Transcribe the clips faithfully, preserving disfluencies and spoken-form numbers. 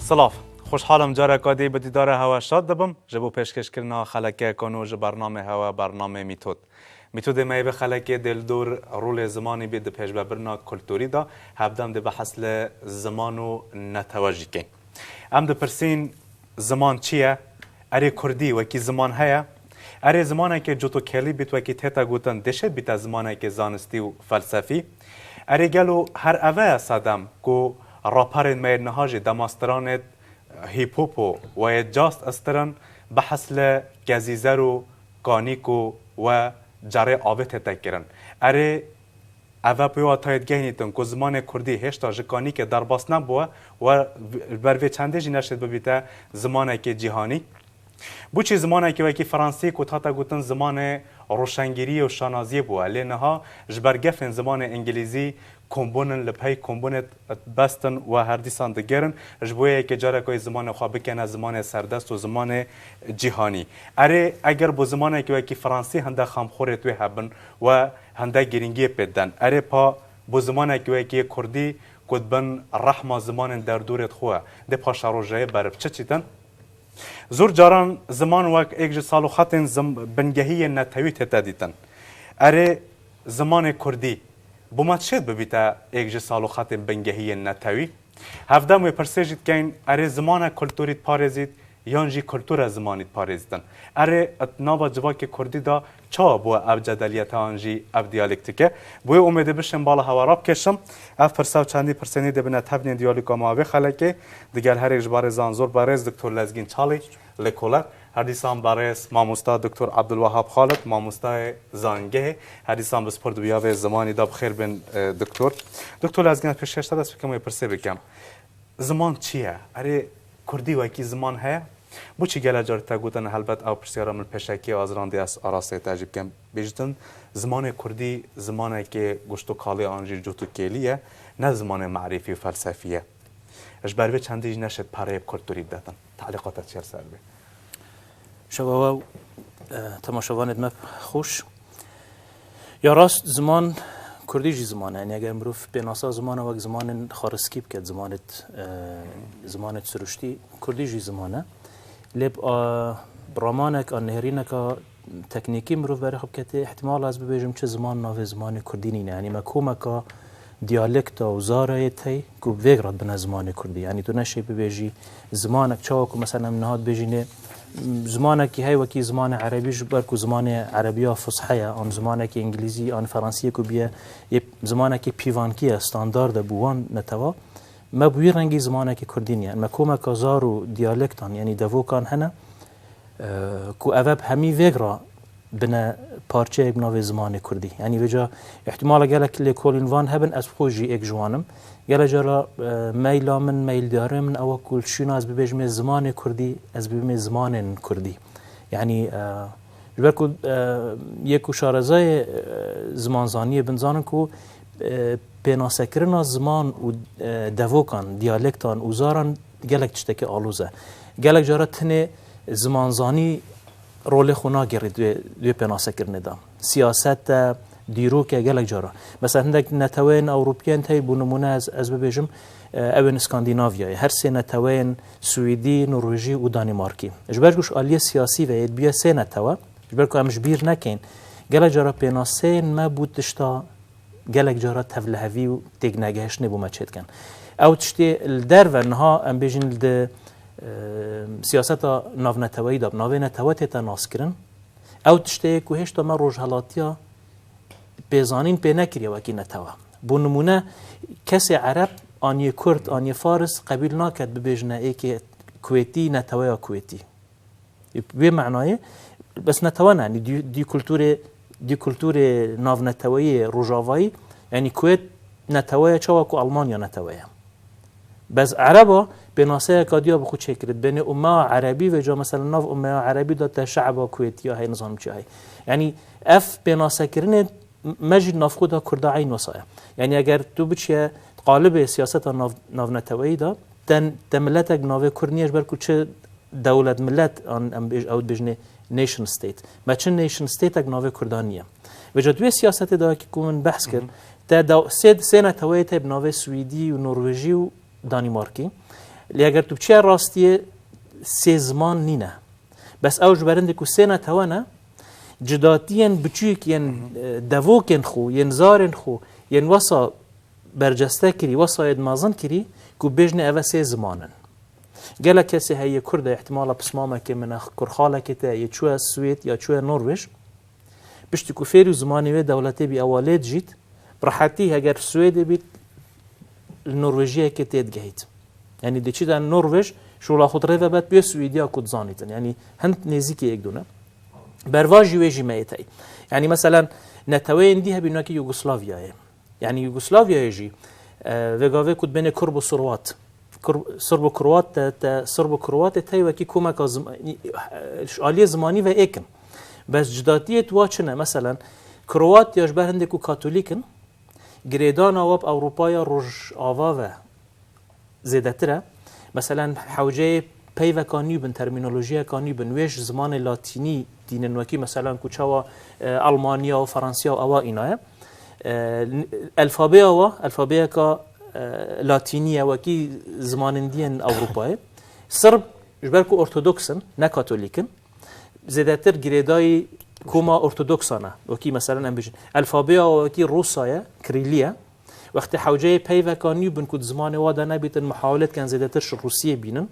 Silav. Xweşhal im careka dî bi dîdara hewe şad dibim. Ji bo pêşkêşkirina xelekeyeka nû ji bernamê hewe, bernamê Mîtod. Mîtodê me yê vê xelekê dê li dor rolê zimanî bê di pêşvebirina kulturî de, hevdem dê behs li ziman û netewe jî keyn. Em dipirsîn, ziman çi ye? Erê, kurdî wekî ziman heye? Erê, zimanekê cot û kêlî bît wekî tête gotin, dê şêt bîte zimanekê zanistî û felsefî? Erê, gelo her eve ye sedem ku raperên me yê niha jî demastiranê hîp-hop û we yê caz stirin, behs li gezîzer û kanîk û we cerê avê tête kirin? Erê, eve pê watayê digehnîtin ku zimanê kurdî hêşta ji kanîkê derbas nebûye, we li ber vê çendê jî neşêt bibîte zimanekê cîhanî? Bo çi zimanekî wekî fransî ku hate gotin zimanê roşengiriyê û şanaziyê bûye, lê niha ji ber gefên zimanê îngilîzî kombûn in, li pey kombûnê dibestin û her dîsan digerin, ji bo yê yekê careka wê zimanê xwe bikene zimanê serdest û zimanê cîhanî. Erê, eger bo zimanekî wekî fransî hinde xemxorê wê hebin û hinde girîngiyê pê den, erê pa bo zimanekî wekî kurdî ku di bin rehma zimanên derdorê xwe ye, dê paşerojeyê ber bi çi çîtin? Zor caran ziman wek êk ji saloxetên zim-, bingehî yên netewî tête dîtin. Erê, zimanê kurdî bo me dişêt bibîte êk ji saloxetên bingehî yên netewî? Hevdem wê pirsê jî dikeyn, erê, zimanek kulturî diparêzît yan jî kultura zimanî diparêzîtin? Erê, di nava civakê kurdî de çawa bûye ev cedeliyete an jî ev diyalektike? Bi wê umêdê bişên bala hewe rabikeşim. Ev pirsa û çendî pirsên dî dê bine tevnên diyaloga me ya vê xelekê. Digel her yek ji barêzan zor berêz Doktor Lezgîn Çalî, lêkoler, her dîsan berêz mamosta Doktor Abdulwehab Xalid, mamostayê zangehê, her dîsan bi spor di biyavê zimanî de bi xêr bên, e, doktor. Doktor Lezgîn, ez pêşkêş te dest bikim, wê pirsê bikim. Ziman çi ye? Erê, kurdî wekî ziman heye? Bo çi gelek car te gotin, helbet ew pirsyara min pêşekê azirandî, ez arasteyê te jî bikim. Bêjtin, zimanê kurdî zimanekê goştokalî an jî cot û kêlî ye, ne zimanê merîfî û felsefî ye. Ji ber vê çendî jî neşêt pereyê bi kulturî bidetin. Telîqata çi ye li ser vê? Şeva we û, e, temaşevanêd me xweş. Ya rast, ziman, kurdî jî ziman e. Yanî eger mirov pênasa zimana wek zimanên xariskî biket, zimanêd, e, zimanêd siruştî, kurdî jî ziman e. Lê bi, a, bi ramanek, a, nêrîneka teknîkî mirov berê xwe bikete, îhtimal ez bibêjim çi ziman navê zimanê kurdî nîne. Yanî me komeka diyalekta û zarayê tey ku bi vê re dibine zimanê kurdî. Yanî tu neşê bibêjî zimanek çawa ku mesela em niha dibêjînê, m, zimanekî heye wekî zimanê erebî, ji ber ku zimanê erebiya fushe ye, an zimanekî îngilîzî, an fransiyê ku biye, yê zimanekî pîvankî ye, standard e bo wan netewa. Me bi wî rengî zimanekî kurdî niye. Me komeka zar û diyalektan, yanî devokan hene, e, ku ev e bi hemî vê re bine parçeyek bi navê zimanê kurdî. Yanî vêca îhtimala gelek lêkolîn van hebin, ez xwe jî êk ji wan im. Gelek cara, e, meyla min, meyldiyarê min ew e ku li şûna ez bibêjimê zimanê kurdî, ez bibimê zimanên kurdî. Yanî, e, ji ber ku, e, yê ku şarezayê, e, zimanzaniyê bin zanin ku, e, pênasekirina ziman û, e, devokan, diyalektan û zaran gelek tiştekî aloz e. Gelek cara tenê zimanzanî rolê xwe nagerî di wê, di wê pênasekirinê de. Siyaset e, dîrok e, gelek cara. Mesela hindek neteweyên Ewropî yên tey, bo nimûne ez, ez bibêjim, e, ew ên Skandînavyayê. Her sê neteweyên Swêdî, Norwêjî û Danîmarkî. Ji ber ku ji aliyê siyasî ve yê dibiye sê netewe, ji ber ku em ji bîr nekeyn, gelek cara pênaseyên me bo tişta gelek cara tevlihevî û têknegehiştinê bo me çêdikin. Ew tiştê li derve niha em bêjin li di, e, siyaseta navneteweyî de bi navê netewe tête naskirin. Ew tiştê ye ku hêşta me rojhelatiya pêzanîn pê nekiriye wekî netewe. Bo nimûne, kesê ereb an yê kurd, an yê faris qebîl naket bibêjine êkê kuwêtî, neteweya kuwêtî. Bi wê manayê, bes netewe ne, yanî dî, dî kulturê, dî kulturê navneteweyî rojavayî, yanî Kuwêt netewe ye, çawa ku Almanya netewe ye. Bes ereba pênaseyeka diya bi xwe çêkirî. Dibênê ummeya erebî, vêca mesela nav ummeya erebî de te şe'ba kuwêtiya heye, nizanim çi heye. Yanî ev pênasekirinê me jî di nav xwe de kurda eyn wesa ye. Yanî eger tu biçiye qalibê siyaseta nav-, navneteweyî de, te, te miletek bi navê kurd niye, ji ber ku çi dewlet, milet, an em bêj-, ew dibêjinê nation state. Me çi nation statek navê kurdan niye. Vêca di wê siyasetê de wekî ku min behs kir, Hı hı. te dew-, sê, sê neteweyê te bi navê Swîdî û Norwêjî û Danîmarkî. Lê eger tu biçiye rastiyê, sê ziman nîne. Bes ew ji berindê ku sê netewe ne, cidatiyên biçûk yên, e, devokên xwe, yên zarên xwe, yên wesa berceste kirî, wesa yê mezin kirî, ku bêjne eve sê ziman in. Gelek kesê heye Kurd e, ihtimala pismamekê min e, kurxalekê te ye, çûye Swêd ya çûye Norwêj. Piştî ku fêrî û zimanê wê dewletê bî, ewa lê dijît, bi rehetî heger Swêdê bît, li Norwêjiyekê tê digehît. Yanî diçî de Norwêj, şola xwe dirê ve bet bê Swêdiya ku dizanîtin. Yanî hind nêzîkê yek dû ne. Berva jî wê jî me yê tey. Yanî meselen neteweyên dî hebî wekî Yugoslavyayê. Yanî Yugoslavyayê jî, e, vê gavê ku dibêne Kurb û Sirwat. Kur-, Sirb û Kurwat te, te, Sirb û Kurwatê tey wekî komeka zim-, e, ji aliyê zimanî ve êk in. Bes cidatiyê tu wa çi ne? Meselen, Kurwat ya ji ber hindê ku Katolîk in, girêdana we bi Ewropaya Rojava ve zêdetir e. Meselen, hewceyê peyveka nû bin, termînolojiyeka nû bin, wê ji zimanê latînî tînin, wekî meselen ku çawa, e, Almanya û Fransiya û ewa îna ye. E, elfabeya wa, elfabeyeka, e, latînî ye, wekî zimanên dî yên Ewropayê. Sirb, ji ber ku ortodoks in, ne katolîk in, zêdetir girêdayî koma ortodoksan e. Wekî meselen em bêjin, elfabeya wa wekî Rûsa ye, Kirîlî ye. Wextê hewceyê peyveka nû bin ku di zimanê wa de nebîtin, muhawelê dikin zêdetir ji Rûsiyê bînin.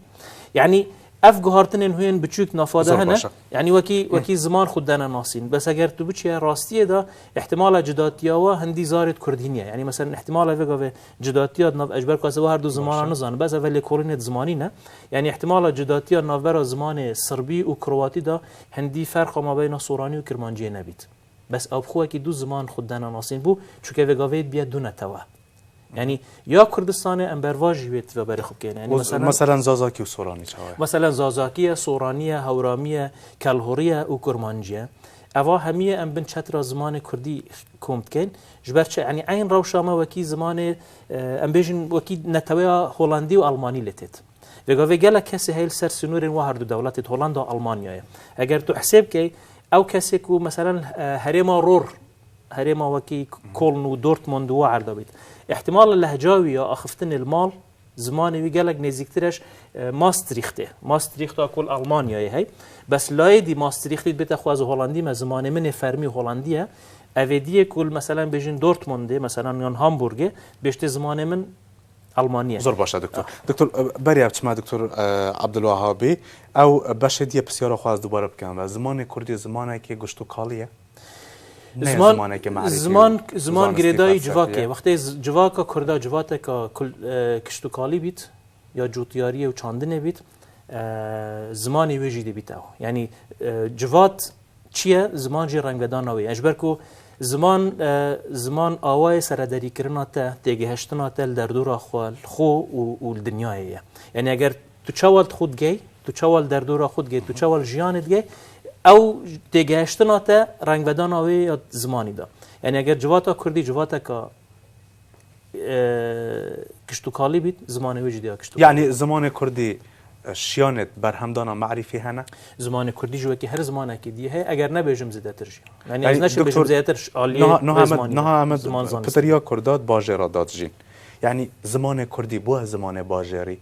Yanî ev guhartinên hûyên biçûk nafa de Zor hene. baş e. Yanî wekî, wekî ziman xwe dene nasîn. Bes eger tu biçiye rastiyê de, ihtimala cidatiya wa hindî zarê di kurdî niye. Yanî meselen ihtimala vê gavê cidatiya di nav, ez ji ber ku ez eva her du zimanan Baş e. nizanim, bes ev lêkolînê di zimanî ne. Yanî ihtimala cidatiya navbera zimanê sirbî û krowatî de hindî ferqa mabeyna soranî û kirmanciyê nebît. Bes ew bi xwe wekî du ziman xwe dene nasîn bû, çunke vê gavê dibiye du netewe. Yanî ya Kurdistanê em berva jî wê tiva berê xwe bikeyn. Yanî O z-, meselen, meselen Zazakî û Soranî çawa ye? Meselen Zazakî ye, Soranî ye, Hewramî ye, Kelhorî ye û Kurmancî ye. Eva hemî ye em bin çetra zimanê Kurdî kom dikeyn. Ji ber çi? Yanî eyn rewşa me wekî zimanê, e, em bêjin wekî neteweya Holandî û Almanî lê têt. Vê gavê gelek kesê heye li ser sînorên wa her du dewletê, Holanda û Almanyayê. Eger tu hesê bikey, ew kesê ku meselen, e, herêma Ror, herêma wekî Köln û Dortmund û wa erda bît, ihtimal e lehca wî ya axiftinê li mal, zimanê wî gelek nêzîktir e ji, e, Maastrichtê. Maastrichta ku li Almanyayê hey. Bes layê dî Maastrichtî dibête xwe ez Holandî me, zimanê min ê fermî Holandî ye. Evê diyê ku li meselen bêjin Dortmundê, meselen yan Hamburgê, bêjtê zimanê min Almaniye. Zor baş e, doktor. Ah. Doktor, e, beriya biçime doktor, e, Abdulwahabî, ew beşê diye pisyara xwe ez dubare bikim ve. Zimanê Kurdî zimanekê gişt û kalî ye? Ne Ziman, zimanekê merîfî ziman, û ziman zanistî girêdayî felsefî civakê ye? Wextê z-, civaka Kurda, civateka kul-, e, kişt û kalî bît, ya cotiyariyê û çandinê bît, e, zimanê wê jî dê bît ew. Yanî, e, civat çi ye, ziman jî rengvedana wê ye. Ji ber ku ziman, e, ziman awayê serederîkirina te, têgihiştina te li derdora xwe, li xwe û, û li dinyayê ye. Yanî eger tu çawa li xwe digey, tu çawa li derdora xwe digey, tu çawa li jiyanê digey, ew têgihiştina te rengvedana wê ya zimanî de. Yanî eger civata Kurdî civateka e, kişt û kalî bît, zimanê wê jî diya kişt û kalî. Yanî zimanê Kurdî, e, şiyanê berhemdana merîfî hene? Zimanê Kurdî jî wekî her zimanekî dî heye, eger nebêjim zêdetir jî. Yanî ez Yanî, neşim bêjim doktor, zêdetir ji aliyê niha, niha rêzmanî me, de, niha me zimanzanî. Piteriya Kurda di bajêra de dijîn. Yanî zimanê Kurdî bûye zimanê bajêrî?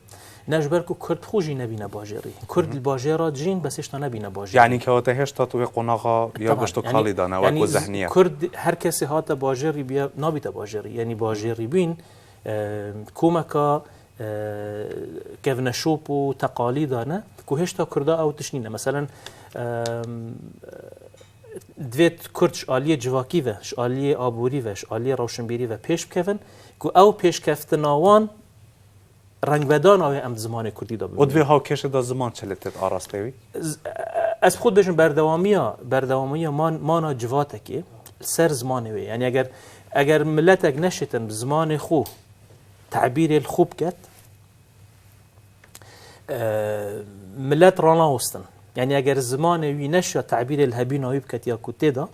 Ne, ji ber ku Kurd xwe jî nebîne bajêrî. Kurd li bajêra dijîn, bes hêşta nebîne bajêrî. Yanî kewate hêşta tu wê qonaxa ya Tamam, gişt û yanî, kalî dane, yanî wek ku z-, zehniye. Kurd her kesê hate bajêrî biye, nabîte bajêrî. Yanî bajêrî bîn, e, komeka, e, kevneşop û teqalî dane, ku hêşta Kurda ew tişt nîne. Meselen, e, divêt Kurd ji aliyê civakî ve, ji aliyê aborî ve, ji aliyê rewşinbîrî ve pêş bikevin, ku ew pêşkeftina wan rengvedana wê em di zimanê Kurdî de bibînin. Û di vê hawkêşê de ziman çi lê têt arastê wî? Ez, ez bi xwe dibêjim berdewamiya, berdewamiya man-, mana civatekê li ser zimanê wê. Yanî eger, eger miletek neşêtin bi zimanê xwe tebîrê li xwe biket, e, milet ranawestin. Yanî eger zimanê wî neşiya tebîrê li hebîna wî biket ya ku tê de,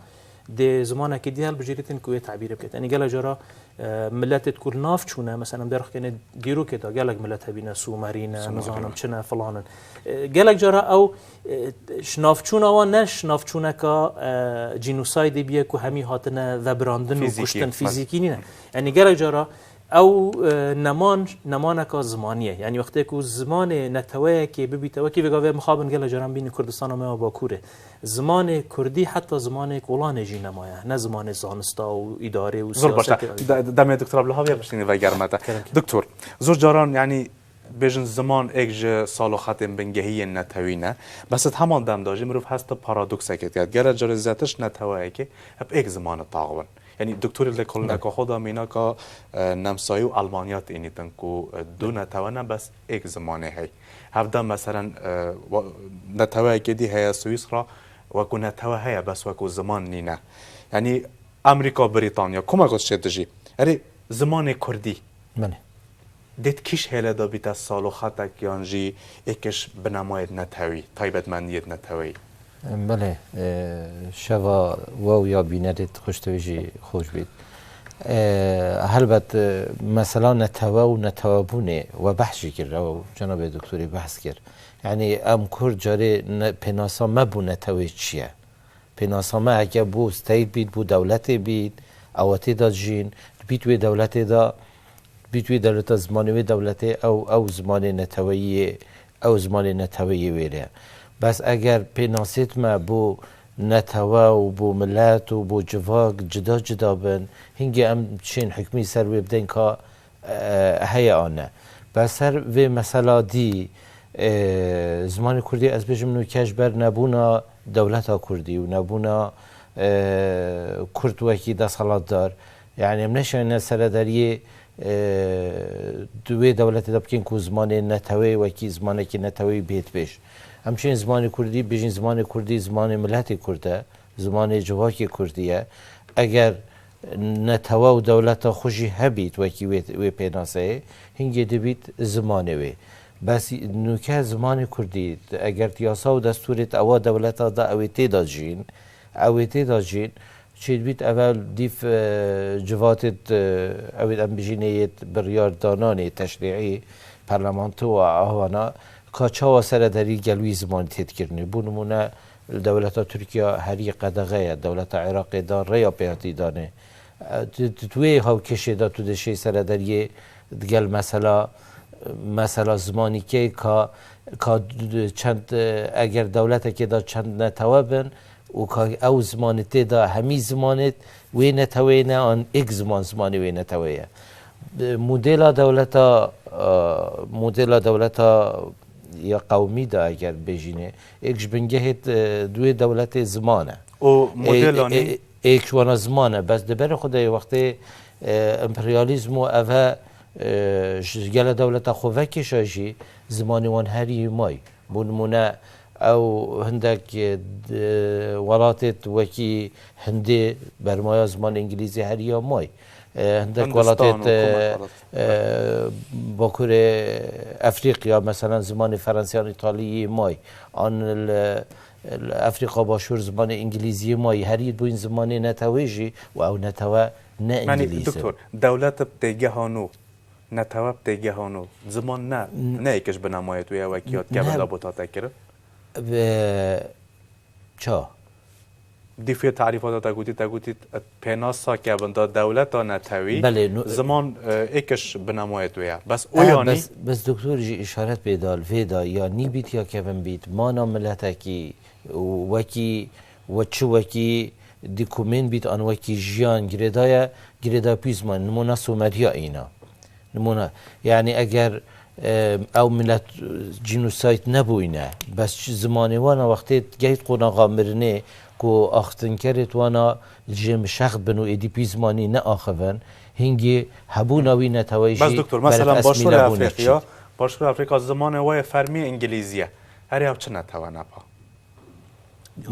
dê zimanekî dî hilbijêrîtin ku wê tebîrê biket. Yanî gelek cara, e, miletê ku li nav çûne, mesela em derxikêne dîrokê de gelek milet hebîne, Sûmerî ne, Sûmerî nizanim ne. çi ne, filan in. E, gelek cara ew, e, ji navçûna wan ne, ji navçûneka, e, cînosaydê biye ku hemî hatine vebirandin û Fîzîkî, kuştin, belê. fîzîkî nîne. Yanî gelek cara Ew, e, neman, nemaneka zimanî ye. Yanî wextê ku zimanê neteweyekê bibîte, wekî vêga vê mixabin gele caran bînî Kurdistana me ya Bakurê. Zimanê kurdî heta zimanê kolanê jî nemaye. Ne zimanê zanista û îdarê û Zor baş. siyasetê. De-, demê Doktor Abdulhab ya piştînî vegerme te. Kerem. Doktor, zor caran, yanî, bêjin ziman êk ji saloxetên bingehî yên netewî ne. Bes di heman dem de jî mirov hesta paradoksekê diket. Gere carê zetiş neteweyekê hep êk ziman taxibin. Yanî doktorê li koloneka xwe de mînaka, e, nemsayî û Elmanya tênîtin ku, e, du netewe ne bes êk zimanê hey. Hevda meselen, e, wa-, neteweyekê dî heye Swîsra, wekû netewe heye bes wekû ziman nîne. Yanî Amerîka, Brîtanya, komeka tiştê dijî. Erê, zimanê kurdî. Belê. Dê di kîş hêle de bîte saloxetek yan jî êkiş binemayê netewî, taybetmendiyê neteweyî. Belê, e, şeva we û ya bînerê xweştewî jî xweş bît. E, helbet, e, mesela netewe û netewebûnê we behs jî kir, ew cenabê doktorê behs kir. Yanî em kurd carê ne, pênasa me bû netewê çi ye? Pênasa me heke bû state bît, bû dewletê bît, ew tê de dijîn, dibît wê dewletê de, dibît wê dewleta zimanê wê dewletê, ew, ew zimanê neteweyî yê, ew zimanê neteweyê wê re. Bes eger pênasêt me bo netewe û bo milet û bo civak cida cida bin, hingê em çên hikmî ser wê bidin ka e, heye an ne. Be ser vê mesela dî, e, zimanê kurdî ez bêjim nûke ji ber nebûna dewleta kurdî û nebûna, e, kurd wekî desthilatdar. Yanî em neşanîne seredariyê, e, di wê dewletê de bikin ku zimanê neteweyê wekî zimanekî neteweyî bihêt pêş. Em çên zimanê kurdî bêjin zimanê kurdî zimanê miletê kurd e, zimanê civakê kurdî ye. Eger netewe û dewleta xwe jî hebît wekî wê, wê pênaseyê, hingê dibît zimanê wê. Bes nûke zimanê kurdî, eger di yasa û destûrê di ewa dewleta de ew ê tê de jîn, ew ê tê de jîn, çêdibît evel dîf, e, civatê di, ew ê em bijînê yê biryardananê teşrîî, parlamento û awana, ka çawa seredarî gel wî zimanî tê dikirinê. Bo nimûne, Li dewleta Tirkiya herî qedexe ye, dewleta Iraqê da rêya pêhatî danê. E, tu, tu, tu wê hawkêşê de tu dişê seredariyê digel mesela, mesela zimanî kê ka, ka d-, d-, çend, e, eger dewletekê de çend netewe bin û ka ew zimanê tê de hemî zimanê wê neteweyê ne an êk ziman zimanê wê neteweyê ye. E, modela dewleta, e, modela dewleta ya qewmî de eger bêjînê, êk ji bingehê, e, di wê dewletê ziman e. Û Ê-, modela ê-, nî? Êk ji wana ziman e. Bes di berê xwe de yê wextê, e, emperyalîzm û ev e, e, ji gele dewleta xwe vekêşa jî zimanê wan herî may. Bo nimûne ew hindek, e, d-, welatê wekî Hindê bermaya zimanê îngilîzî herî ya may. E, hindek Hindistan welatê û te, komeka e, Bakurê Efrîqya, meselen, zimanê Ferensiyan, Îtaliyî may. An li, li Efrîqa Başûr zimanê Îngilîziyê may. Herî bûyîn zimanê netewê jî û ew netewe ne Yanî, Îngilîz e. Doktor, dewlet bi têgeha nû, netewe bi têgeha nû, ziman ne, N-, ne êk ji binemayê tu ye wekî ya n-, dikevin ne. Da bo tate kirin? Bi, ça? Dî fê tarîfa da te gotî, te gotî, e, pênasa kevin da dewleta netewî, Belê, nu- ziman, e, êkiş binemayê tu ye. Bes o E, yanî bes, bes doktor jî îşaret pê da, li vê da, ya nî bît ya kevin bît, mana miletekî, û wekî, we çi wekî dîkumên bît, an wekî jiyan girêdaye, girêda pî ziman, nimûna Sumeriya îna. Nimûne, yanî eger, e, ew milet, e, genocide nebûyne, bes çi zimanê wan a wextê gehît qonaxa mirinê ku axtinkerêt wana li jê mişext bin û êdî pî zimanî neaxivin, hingî hebûna wî neteweyî Bes jî doktor, mesela beref Başûrê esmîle bûne Efrîqiya, çi? Başûrê Efrîka zimanê wê yê fermî îngilîzî ye. Herê ew çi netewe nepa?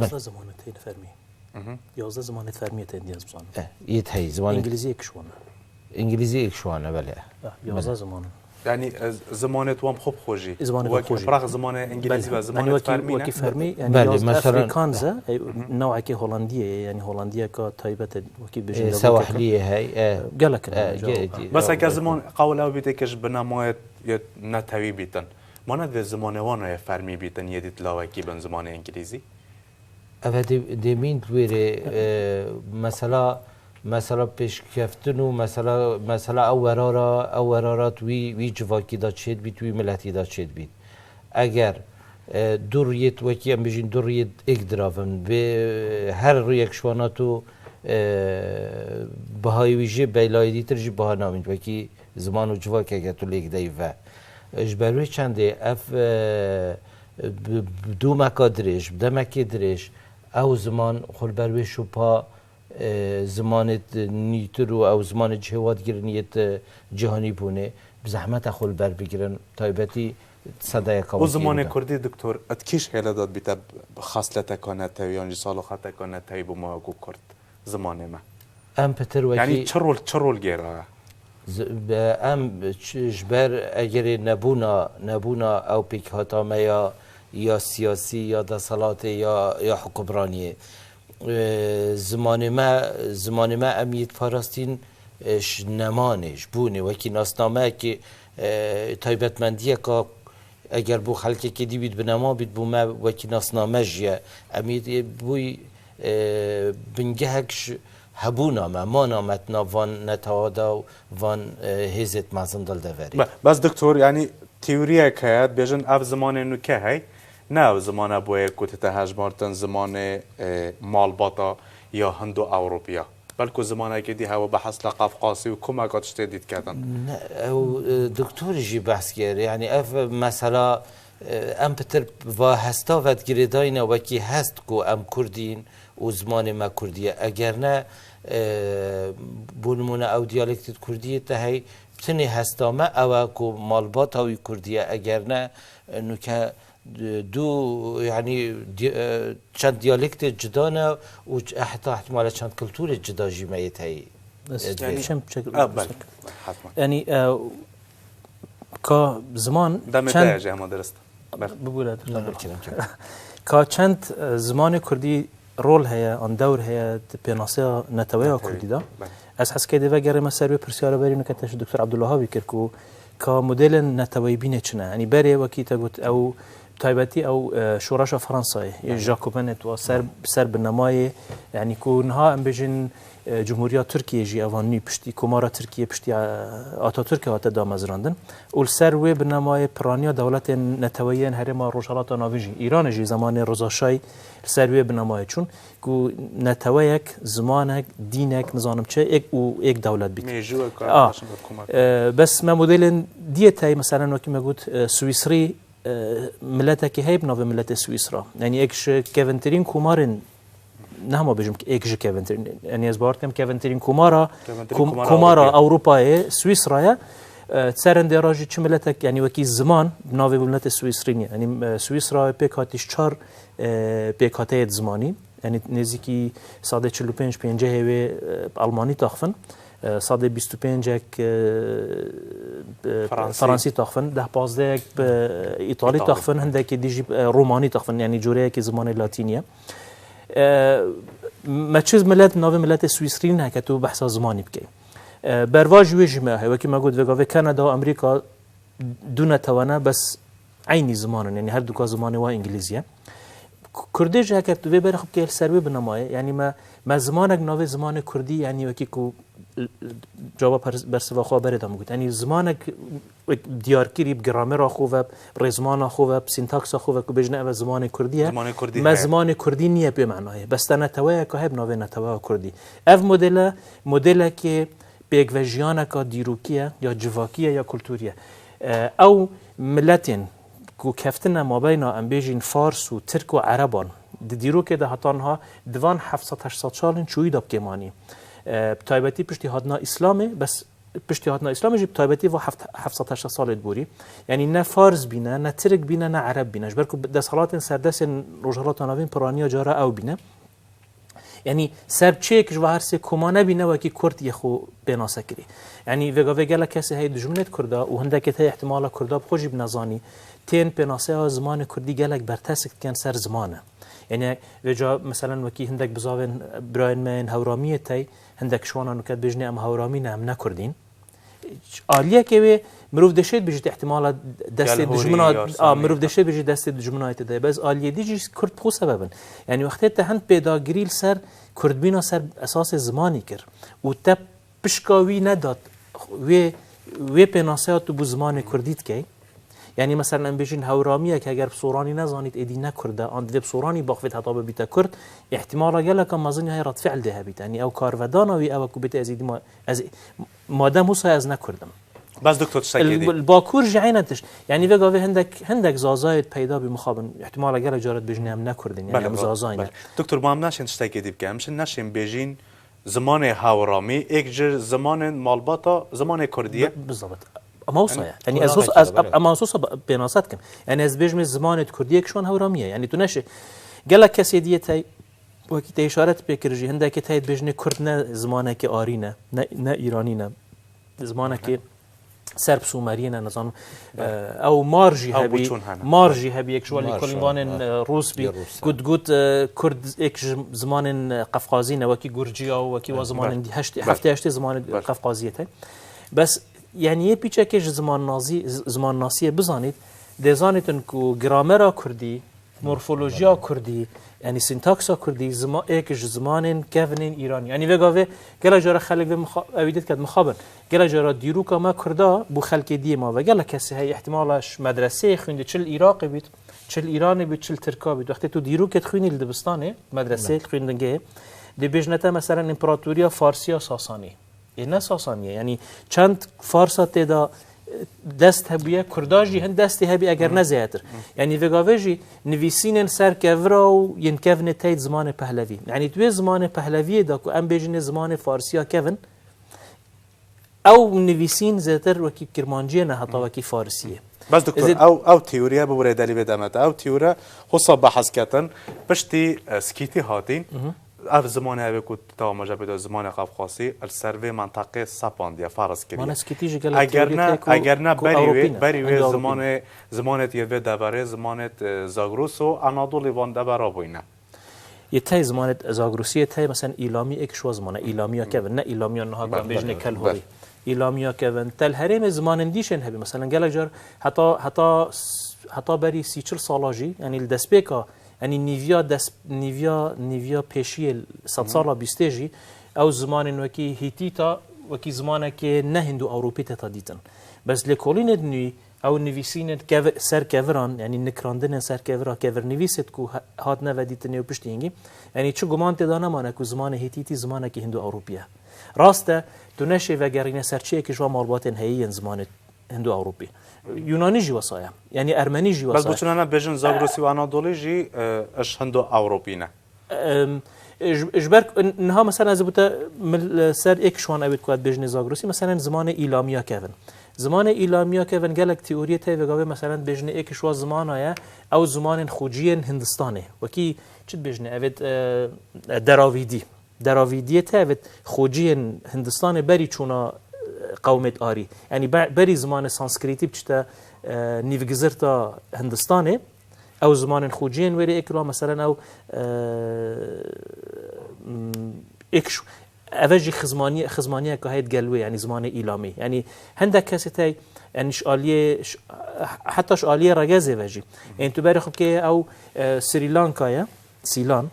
Yazdeh zimanê tên fermî. Mhm. Yazdeh zimanê fermî tên diye ziman. E, yê tey zimanê Îngilîzî yek şwana. Îngilîzî yek şwana, belê. Ah, yazdeh Belê. Ziman. Yanî, e, zimanê tu wan xwe bi xwe jî. Zimanê Wek xwe jî. Prag zimanê îngilîzî Belê. ve Yanî zimanê wekî, fermî wekî ne? Fermî, yanî Belê, yaz mesela Afrikaans e, e, Mhm. newekê Holandiyê ye, yanî Holandiyeka taybet e, wekî E, bêjin Sewahliyê hey, e. Gelek e, e, ge-, ge-, Bes eke ziman qawil ew bîte ke ji binemayê yê netewî bîtin. Ma ne divê zimanê wan yê fermî bîtin, yê dît lawekî bin zimanê îngilîzî? Ev e dê-, dêmîn di wê rê, e, mesela, Mesela pêşkeftin û mesela, mesela ew werara, ew werara tu wî, wî civakî de çêdibît, wî miletî de çêdibît. Eger, e, du riyêt wekî em bêjin du riyêt êk diravin, vê her riyek ji wana tu, e, bihayê wî jî beylayê dîtir jî biha nabîn. Wekî ziman û civakeke tu lêk dey ve. E, ji ber wê çendê ev, e, bi, bi domeka dirêj, bi demekê dirêj, ew ziman xwe li ber wê şopa e, zimanê nîtir û ew zimanê cihê wa digirin yê di cîhanî bûnê, bi zehmet e xwe li ber bigirin, taybetî sedeyeka Û wekî zimanê bûne. Kurdî, doktor, di kî hêle de dibîte xasleteka netewî yan jî saloxeteka netewî bo me wekû Kurd, zimanê me? Em pitir wekî Yani çi rol, çi rol gêra? Z-, be-, em ç-, ji ber egerê nebûna, nebûna ew pêkhata me ya, ya siyasî, ya deselatê, ya, ya hukubraniyê, e, zimanê me, zimanê me em yê diparastîn, e, ji nemanê, ji bûnê, wekî nasnameyekê, e, taybetmendiyeka, eger bo xelkekê dî bît, bi nema bît, bo me wekî nasname jî ye. Em yê bûy, e, bingehek ji hebûna me, mana me di nav van netewa de û van, e, hêzêt mezin dil de verê. Be-, bes doktor, yani teoriyek heye, dibêjin ev zimanê nûke hey, ne ev zimane boye ku tête hejmartin zimanê, e, malbata ya Hindo-Ewropiya. Belku zimanekê dî hewe behs le Qafqasî û kumeka tiştê dî diketin. Ne, ew, e, doktor jî behs kir. Yani ev mesela, e, em pitir va hesta ve digirêdayne wekî hest ku em Kurdîn û zimanê me Kurdî ye. Eger ne, e, bo nimûne ew diyalektê di Kurdiyê te hey, tinê hesta me ew e ku malbata wî Kurdî ye. Eger ne, e, nûke, e, du, yani, di-, e, çend diyalektê cida ne û ç-, heta ihtimale çend kulturê cida jî me yê teyî, Bes, e, yani, dibêjin. Çem çek-, Ha, belê. Hatman. Yani, e, ka ziman Demê çend te ye jî hema dirist. Bak. Bibûre, Bibûre, kerem, kerem. Ka çend, e, zimanê Kurdî rol heye, an dewr heye, di pênaseya neteweya Netewe. Kurdî de. Belê. Ez hez kê dê vegerime ser wê pirsyara berî nûke te ji Doktor Abdulwahabî kir ku ka modelên neteweyî bînê çi ne? Yanî berê wekî te got ew taybetî ew, e, şoreşa Fransayê, yê Belê. Jacobenê tu ser, ser binemayê, yanî ku niha em bêjin, e, Cumhuriya Tirkiye jî evan nî piştî, Komara Tirkiye piştî, e, Atatürk'e hate damezrandin. Û li ser wê binemayê piraniya dewletên neteweyî yên herêma Rojhelata Navîn jî, Îranê jî zemanê Reza Şahî li ser wê binemayê çûn. Ku neteweyek, zimanek, dînek, nizanim çi, êk û êk dewlet bît. Mêjûyek A, başin hikûmet. E, bes me modelên diyê tey, meselen wekî me got, e, Swîsrî, e, miletekî heye bi navê miletê Swîsra. Yanî êk ji kevintirîn komarên, ne hema bêjim êk ji kevintirîn, yanî ez bawer dikim kevintirîn komara, Kevintirîn kom-, komara komara Ewropayê. Ewropayê, Swîsra ye. E, serên dêra jî çi miletek, yanî wekî ziman, bi navê miletê Swîsrî niye. Yanî, e, Swîsra pêk hatî ji çar, e, pêkhateyê di zimanî. Yanî nêzîkî sedê çil û pênc pêncehê wê, e, bi Almanî taxivin, e, sedê bîst û pêncek, e, bi Fransî. Fransî taxivin, deh pazdehek bi Îtalî Îtalî. Taxivin, hindekî dî jî, e, Romanî taxivin, yanî coreya yekê zimanê Latînî ye. E, me çi milet navê miletê Swîsrî neke tu behsa zimanî bikey. E, berva ji wê jî me heye, wekî me got, vêga vê Kanada û Amerîka du netewe ne, bes eynî ziman in, yanî her duka zimanê wa îngilîzî ye. K-, Kurdê jî heke tu vê berê xwe bikê li ser wê binemayê, yanî me, me zimanek navê zimanê Kurdî, yanî wekî ku l-, l-, cewaba pers-, bersiva xwe berê de min got. Yanî zimanek wek diyarkirî bi gramera xwe ve, bi rêzmana xwe ve, bi sîntaksa xwe ve ku bêjine ev e zimanê Kurdî ye. Zimanê Kurdî Me heye. Zimanê Kurdî niye pê menayê. Bes te neteweyeka heye bi navê neteweya Kurdî. Ev modele, modelekê pêkvejiyaneka dîrokî ye, ya civakî ye, ya kulturî ye. E, ew miletên ku keftine mabeyna, em bêjin, Fars û Tirk û Ereban, di dîrokê de heta niha di van heft sed heşt sed salên çûyî de bi kêmanî. E, bi taybetî piştî hatina Îslamê, bes piştî hatina Îslamê jî bi taybetî va heft, heft sed heşt sed salê di borî. Yanî ne Fars bîne, ne Tirk bîne, ne Ereb bîne. Ji ber ku desthilatên serdestên Rojhelata Navîn piraniya cara ew bîne. Yanî ser çêyek ji va her sê koma nebîne wekî Kurd yê xwe pênase kirî. Yanî vêga vê gelek kesê heye dijminê di Kurda û hindekê heye ihtimala Kurda bi xwe jî bi nezanî tên pênaseya zimanê Kurdî gelek bertesik dikin ser ziman e. Yanî vêca meselen wekî hindek bizavên birayên me yên Hewramiyê tey, hindek ji wana nûke dibêjinê em Hewramî ne, em ne Kurdîn. Aliyekê wê Mirov deşêt bijît ihtimala destê Gelhorî, dijmina, a, Yarsanî. mirov deşêt bijît destê dijmina te de. Bes aliyê dî jî Kurd xwe sebebin. Yani wextê te hin pêdagirî li ser Kurdbîna ser esasê zimanî kir û te pişka wî nedat wê, wê pênaseya tu bû zimanê Kurdî dikey. Yani mesela em bêjin hewramiyek heger bi soranî nezanît êdî ne Kurd e, an divê bi soranî baxvêt heta bibîte Kurd, ihtimala geleka mezin ya hê redfiil dê hebît. Yani ew karvedana wî ew e ku bête ez êdî ma, ez, madem wisa ez ne Kurd im. Bes doktor tiştekê dî. Li Bakur jî eyne tişt. Yani vê gavê hindek, hindek Zazayê peyda bî mixabin. Ihtimala gelek caret bêjin em ne Kurdin. Yani Belê, em Zazayê ne. belê. Doktor, ma em naşên tiştekê dî bikin. Em şin naşên bêjîn zimanê hewramî, êk ji zimanên malbata, zimanê Kurdî ye. Bi- Bizabit. Ama wisa ye. Yani ona ez wisa, belki ez, de, belê. ama wisa ba- pênase dikim. Yani ez bêjim zimanê Kurdî yek şu an hewramî ye. Yani tu neşê. Gelek kesê diye tey, wekî te işaret pê kir jî, hindekê tey dibêjinê Kurd ne zimanekê arî ne, ne, ne îranî ne. Zimanekê serb Sumeriyê ne, nizanim. E, ew mar jî Ew hebî, boçûn hene. mar jî hebî yek ji welî Mar kulî şo, vanên mar. e, Rûs bî. Ya Rûs, Got, got e, Kurd êk ji zimanên e, Qefqazî ne, wekî Gurciya û wekî wa zimanên dî heştê, heftê heştê zimanê Qefqaziyê te. Bes, yani yê pîçekê ji zimannazî-, z-, zimannasiyê bizanît, dê zanîtin ku gramera Kurdî, morfolojiya Kurdî, yani sintaksa Kurdî, zima-, êk ji zimanên kevinên Îranî. Yani vê gavê gelek cara xelk vê mixa-, ew ê diket mixabin. Gelek cara dîroka me Kurda bû xelkê diyê ma ve. Gelek kesê heye ihtimala ji medreseyê xwîndî, çi li Iraqê bît, çi li Îranê bît, çi li Tirka bît. Wextê tu dîrokê dixwînî li dibistanê, medreseyê dixwîn dingehê, dê bêjine te meselen împaratoriya Farsiya Sasanî. Ê ne Sasanî ye. Yani çend Farsa tê de e, dest hebûye, Kurda jî hin destê hebî eger ne zêdetir. Yani vê gavê jî nivîsînên ser kevira û yên kevnê tey zimanê Pehlevî. Yani di wê zimanê Pehleviyê de ku em bêjinê zimanê Farsiya kevin, ew nivîsîn zêdetir wekî Kirmanciyê ne heta wekî Farisiyê. Bes doktor, Ez ê- ew, ew teoriye bibûre delî vê demete. Ew teoriye hosa behs ketin, piştî e, Skîtî hatîn, ev zimanê ev ê ku te amaje bidî zimanê Qafqasî, li ser vê menteqê sepandiye, ferz kiriye. Mane Skîtî jî gelek Eger teoriye ne, tê ku, eger ne ku berî Ewropî wê, ne, berî wê Hindewropî ne. Zimanê, zimanê yê vê deverê, zimanê e, Zagrûs û Anadolî van devera bûyne. Yê tey zimanê Zagrûsiyê tey, mesela îlamî êk şuwa zimane, îlamiya kevin, ne îlamiya niha kan bêjinê kelhorî. Îlamiya kevin, tel herêmê zimanên dîşên hebî. Mesela gelek car heta, heta, heta berî sî çil sala jî, yani li destpêka, yani nîviya dest, nîviya, nîviya pêşiyê sedsala bîstê jî, ew zimanên wekî Hîtîta, wekî zimanekê ne Hindu Ewropî teta dîtin. Bes lêkolînê di nû, ew nivîsînên kevi-, ser keviran, yani nikrandinên ser kevira, kevirnivîsêt ku ha-, hatine vedîtinê û piştî hingî, yani çi guman tê de nemane ku zimanê Hîtîtî zimanekî Hindu Ewropî ye. Rast e, tu neşê vegerîne ser çi yekî ji wan malbatên heyî yên zimanê Hindu Ewropî. Yunanî jî wesa ye. Yani Ermenî jî Bes wesa ye. Boçûna ne bêjin Zagrosî û Anadolî jî e, ji Hindu Ewropî ne. Em, ji, ji ber niha mesela ez bûte mil-, ser êk şwan ewêt ku ez bêjinê Zagrosî, mesela zimanê îlamiya kevin. Zimanê îlamiya kevin gelek teoriyê tey vegavê, mesela bêjinê êk şwa zimana ye, ew zimanên xociyên Hindistanê. Wekî çi dibêjinê, evêt e, deravîdî. Deravîdiyê te evêt xociyên Hindistanê berî çûna e, qewmêt arî. Yani be-, berî zimanê Sanskrîtî biçite e, nîvgizirta Hindistanê. Ew zimanên xociyên wêrê êk la, meselen ew e, m, êk ş-, eve jî xizmaniye-, xizmaniyeke heye digel wê, yani zimanê îlamî. Yani hindek kesê tey, yani ji aliyê, ş-, heta ji aliyê regezê ve jî. Ên tu berê xwe bikê ew e, Sri Lanka ye, Sîlan,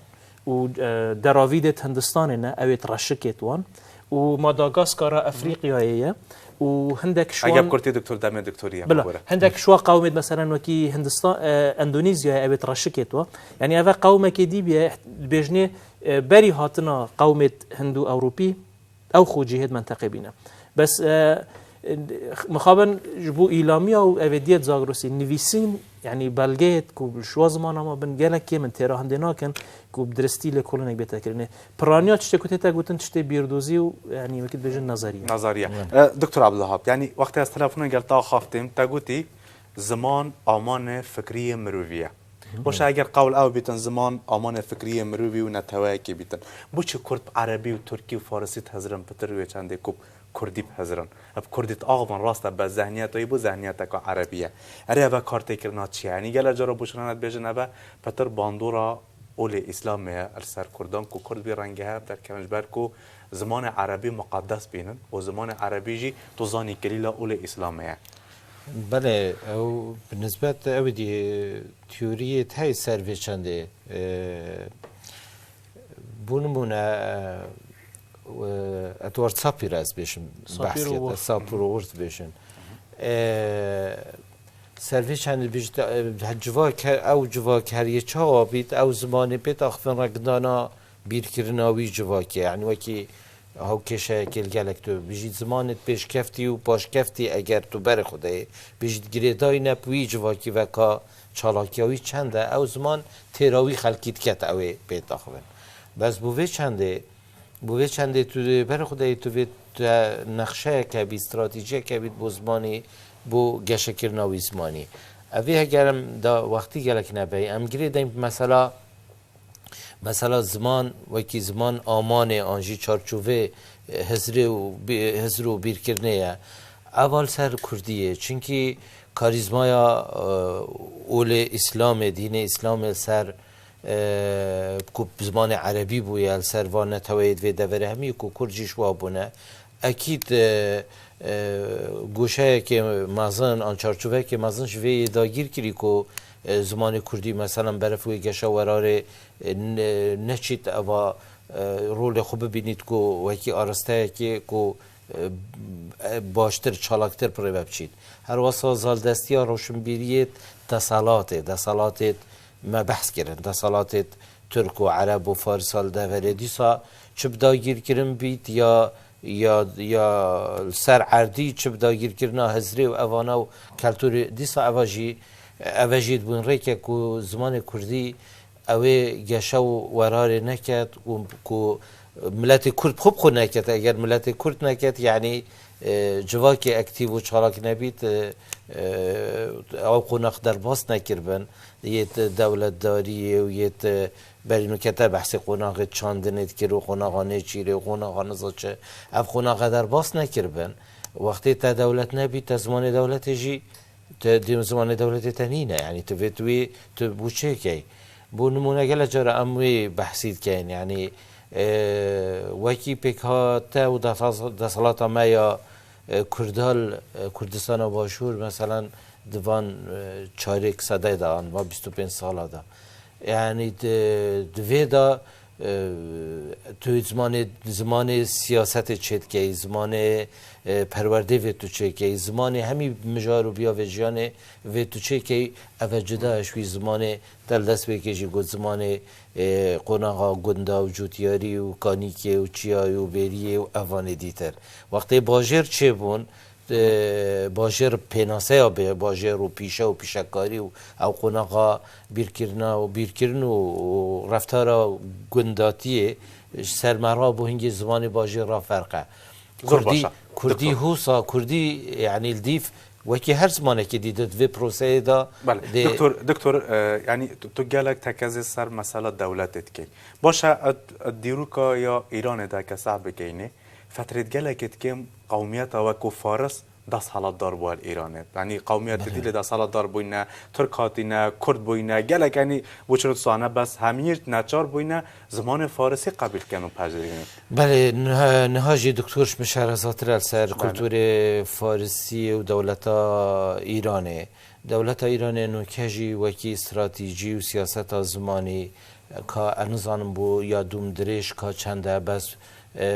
û e, deravîdêt Hindistanê ne, ew êt reşikêt wan. Û Madagaskara Efrîqyayê ye. Û hindek ji Eger wan kurtî doktor demê doktorî ye Bila, bibûre. hindek ji wa qewmêt, meselen wekî Hindistan, e, Endonezyayê, ew êt reşikêt wa. Yani eve qewmekê dî bîye, dibêjinê e, berî hatina qewmêt Hindu Ewropî, ew xocî hêt menteqê bîne. Bes e, e, mixabin ji bo îlamiya û evêdiyet Zagrosî nivîsîn, yani belgeyêt ku ji wa zimana ma bin gelek kêm in, têra hindê nakin ku bi diristî lêkolînek bête kirinê. Piraniya tiştê ku tête gotin tiştê bîrdozî û, yani wekî dibêjin nazariye. Nazariye. E, Doktor Abdulwahab, yani wextê ez telefonê gel te axaftêm, te gotî ziman amanê fikriyê mirovî ye. Boşa eger qewl ew bîtin ziman amanê fikriyê mirovî û neteweyekê bîtin. Boçî kurd bi erebî û tirkî û farisî dihezirin pitir wê çendê ku bi kurdî bihezirin. Bi kurdî diaxivin rast e, bes zehniyeta wî bo zehniyeteka erebî ye. Erê eve kartêkirina çi ye? Yanî gelek cara boşanane dibêjin eve pitir bandora olê Îslamê ye li ser kurdan ku kurd vî rengê hev derkevin ji ber ku zimanê erebî muqedes bînin û zimanê erebî jî tu zanî kilîla olê Îslamê ye. Belê, ew bi nisbet ew dî teoriyê te ser vê çendê, e, bû nimûne, e, Edward Sapir ez bêjim, Sapir û behsiyet, Whorf. Sapir û Whorf bêjin. E, ser vê çendê bijî te, e, civak he-, ew civak her yê çawa bît, ew zimanê pê taxivin rengdana bîrkirina wî civakê. Yani wekî hewkêşeyekê li gelek tu bijî zimanê pêşkeftî û paşkeftî eger tu berê xwe de yê, bijî girêdayî ne bi wî civakî ve ka çalakiya wî çend e, ew ziman têra wî xelkî diket ew ê pê taxivin. Bes bo vê çendê, bo vê çendê tu berê xwe de yê tu vê te nexşeyeke bî, stratejiyeke bî bo zimanî, bo geşekirina wî zimanî. Ev ê heger em da wextî gelek nebey, em girêdayîn mesela Mesela ziman wekî ziman amanê an jî çarçovê, e, hizrê û bî-, hizr û bîrkirinê ye. Eva li ser kurdî ye. Çimkî karîzmaya, e, olê Îslamê, dînê Îslamê li ser, e, ku bi zimanê erebî bûye, li ser van neteweyê di vê deverê hemî ku kurd jî ji wa bûne. Ekîd, e, e, goşeyekê mezin, an çarçoveyekê mezin ji vê yê dagîr kirî ku, e, zimanê kurdî, meselan, beref wê geşa werarê, e, ne-, neçît eva, e, rolê xwe bibînît ku wekî arasteyekê ku, e, e, baştir, çalaktir bi rê ve biçît. Her wesa zaldestiya roşinbîriyê deselatê, deselatê me behs kirin, deselatê Tirk û Ereb û Farisa li deverê dîsa çi bi dagîrkirin bît ya, ya, ya li ser erdî çi bi dagîrkirina hizrê û evana û keltûrê dîsa eva jî, eve jî dibûn rêke ku zimanê kurdî ew ê geşe û werarê neket û ku miletê kurd xwe bi xwe neket. Eger miletê kurd neket, yanî, e, civakê ektîv û çalak nebît, e, e, ew qonax derbas nekiribin. Yê ti dewletdariyê û yê ti berî nûke te behsê qonaxê çandinê dikir û qonaxa nêçîrê û qonaxa niza çi. Ev qonaxa derbas nekiribin. Wextê te dewlet nebî, te zimanê dewletê jî, te dê zimanê dewletê te nîne. Yanî tu vê tu wê, tu bû çêkey. Bû nimûne gelek cara em wê behsî dikeyin. Yanî, e, wekî pêkhate û desa-, deselata me ya, e, Kurda li, e, Kurdistana Başûr, meselan, di van, e, çarêk sedê de an, va bîst û pênc sala de. Yanî di, di vê de, e, tu zimanê, zimanê siyasetê çêdikey, zimanê, e, perwerdê vê tu çêkey, zimanê hemî mijar û biya vê jiyanê vê tu çêkey, eve cida e ji wî zimanê te li dest wê kê jî got zimanê, e, qonaxa gunda û cûtiyarî û kanîkê û çiyayê û bêriyê û evanê dîtir. Wextê bajêr çêbûn, e, bajêr pênaseya bê, bajêr û pîşe û pîşekarî û ew qonaxa bîrkirina û bîrkirin û, û reftara gundatiyê ji ser me rabû, hingê zimanê bajêr ra ferq e. Zor Kurdî, baş e. Kurdî Doktor. Hûsa, Kurdî, yanî li dîv wekî her zimanekî dî di vê proseyê de Belê. dê Doktor, doktor, e, yanî tu, tu gelek tekezê ser mesela dewletê dikey. Baş e, et, et dîroka ya Îranê de ke seh bikeynê, fetrêt gelekê dikim qewmiyeta wek ku Faris desthilatdar bû li Îranê. Yanî qewmiyetê Belê. dî lê desthilatdar bûyne, Tirk hatîne, Kurd bûyne, gelek yanî bo çi sane bes hemî neçar bûyne zimanê Farisî qebîl ken û pejirînin. Belê, niha, niha jî doktor ji min şarezatir e li ser Belê. kulturê Farisî û dewleta Îranê. Dewleta Îranê nûke jî wekî stratejî û siyaseta zimanî ka ez nizanim bo ya dûm dirêj ka çend e, bes, e,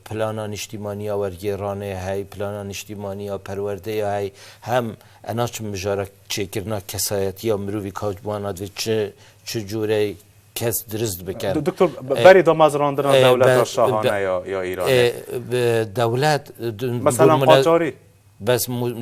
plana niştîmaniya wergêranê hey, plana niştîmaniya perwerdeya hey, hem e naçin mijara çêkirina kesayetiya mirovî ka wana divê çi, çi cûrey kes dirist bikin. Do-, doktor, be-, E, berî damezrandina e, dewleta be-, şahane be-, ya, ya Îranê. e, be-, dewlet, d-, Mesela dûmine- qacarî. Bes mu-,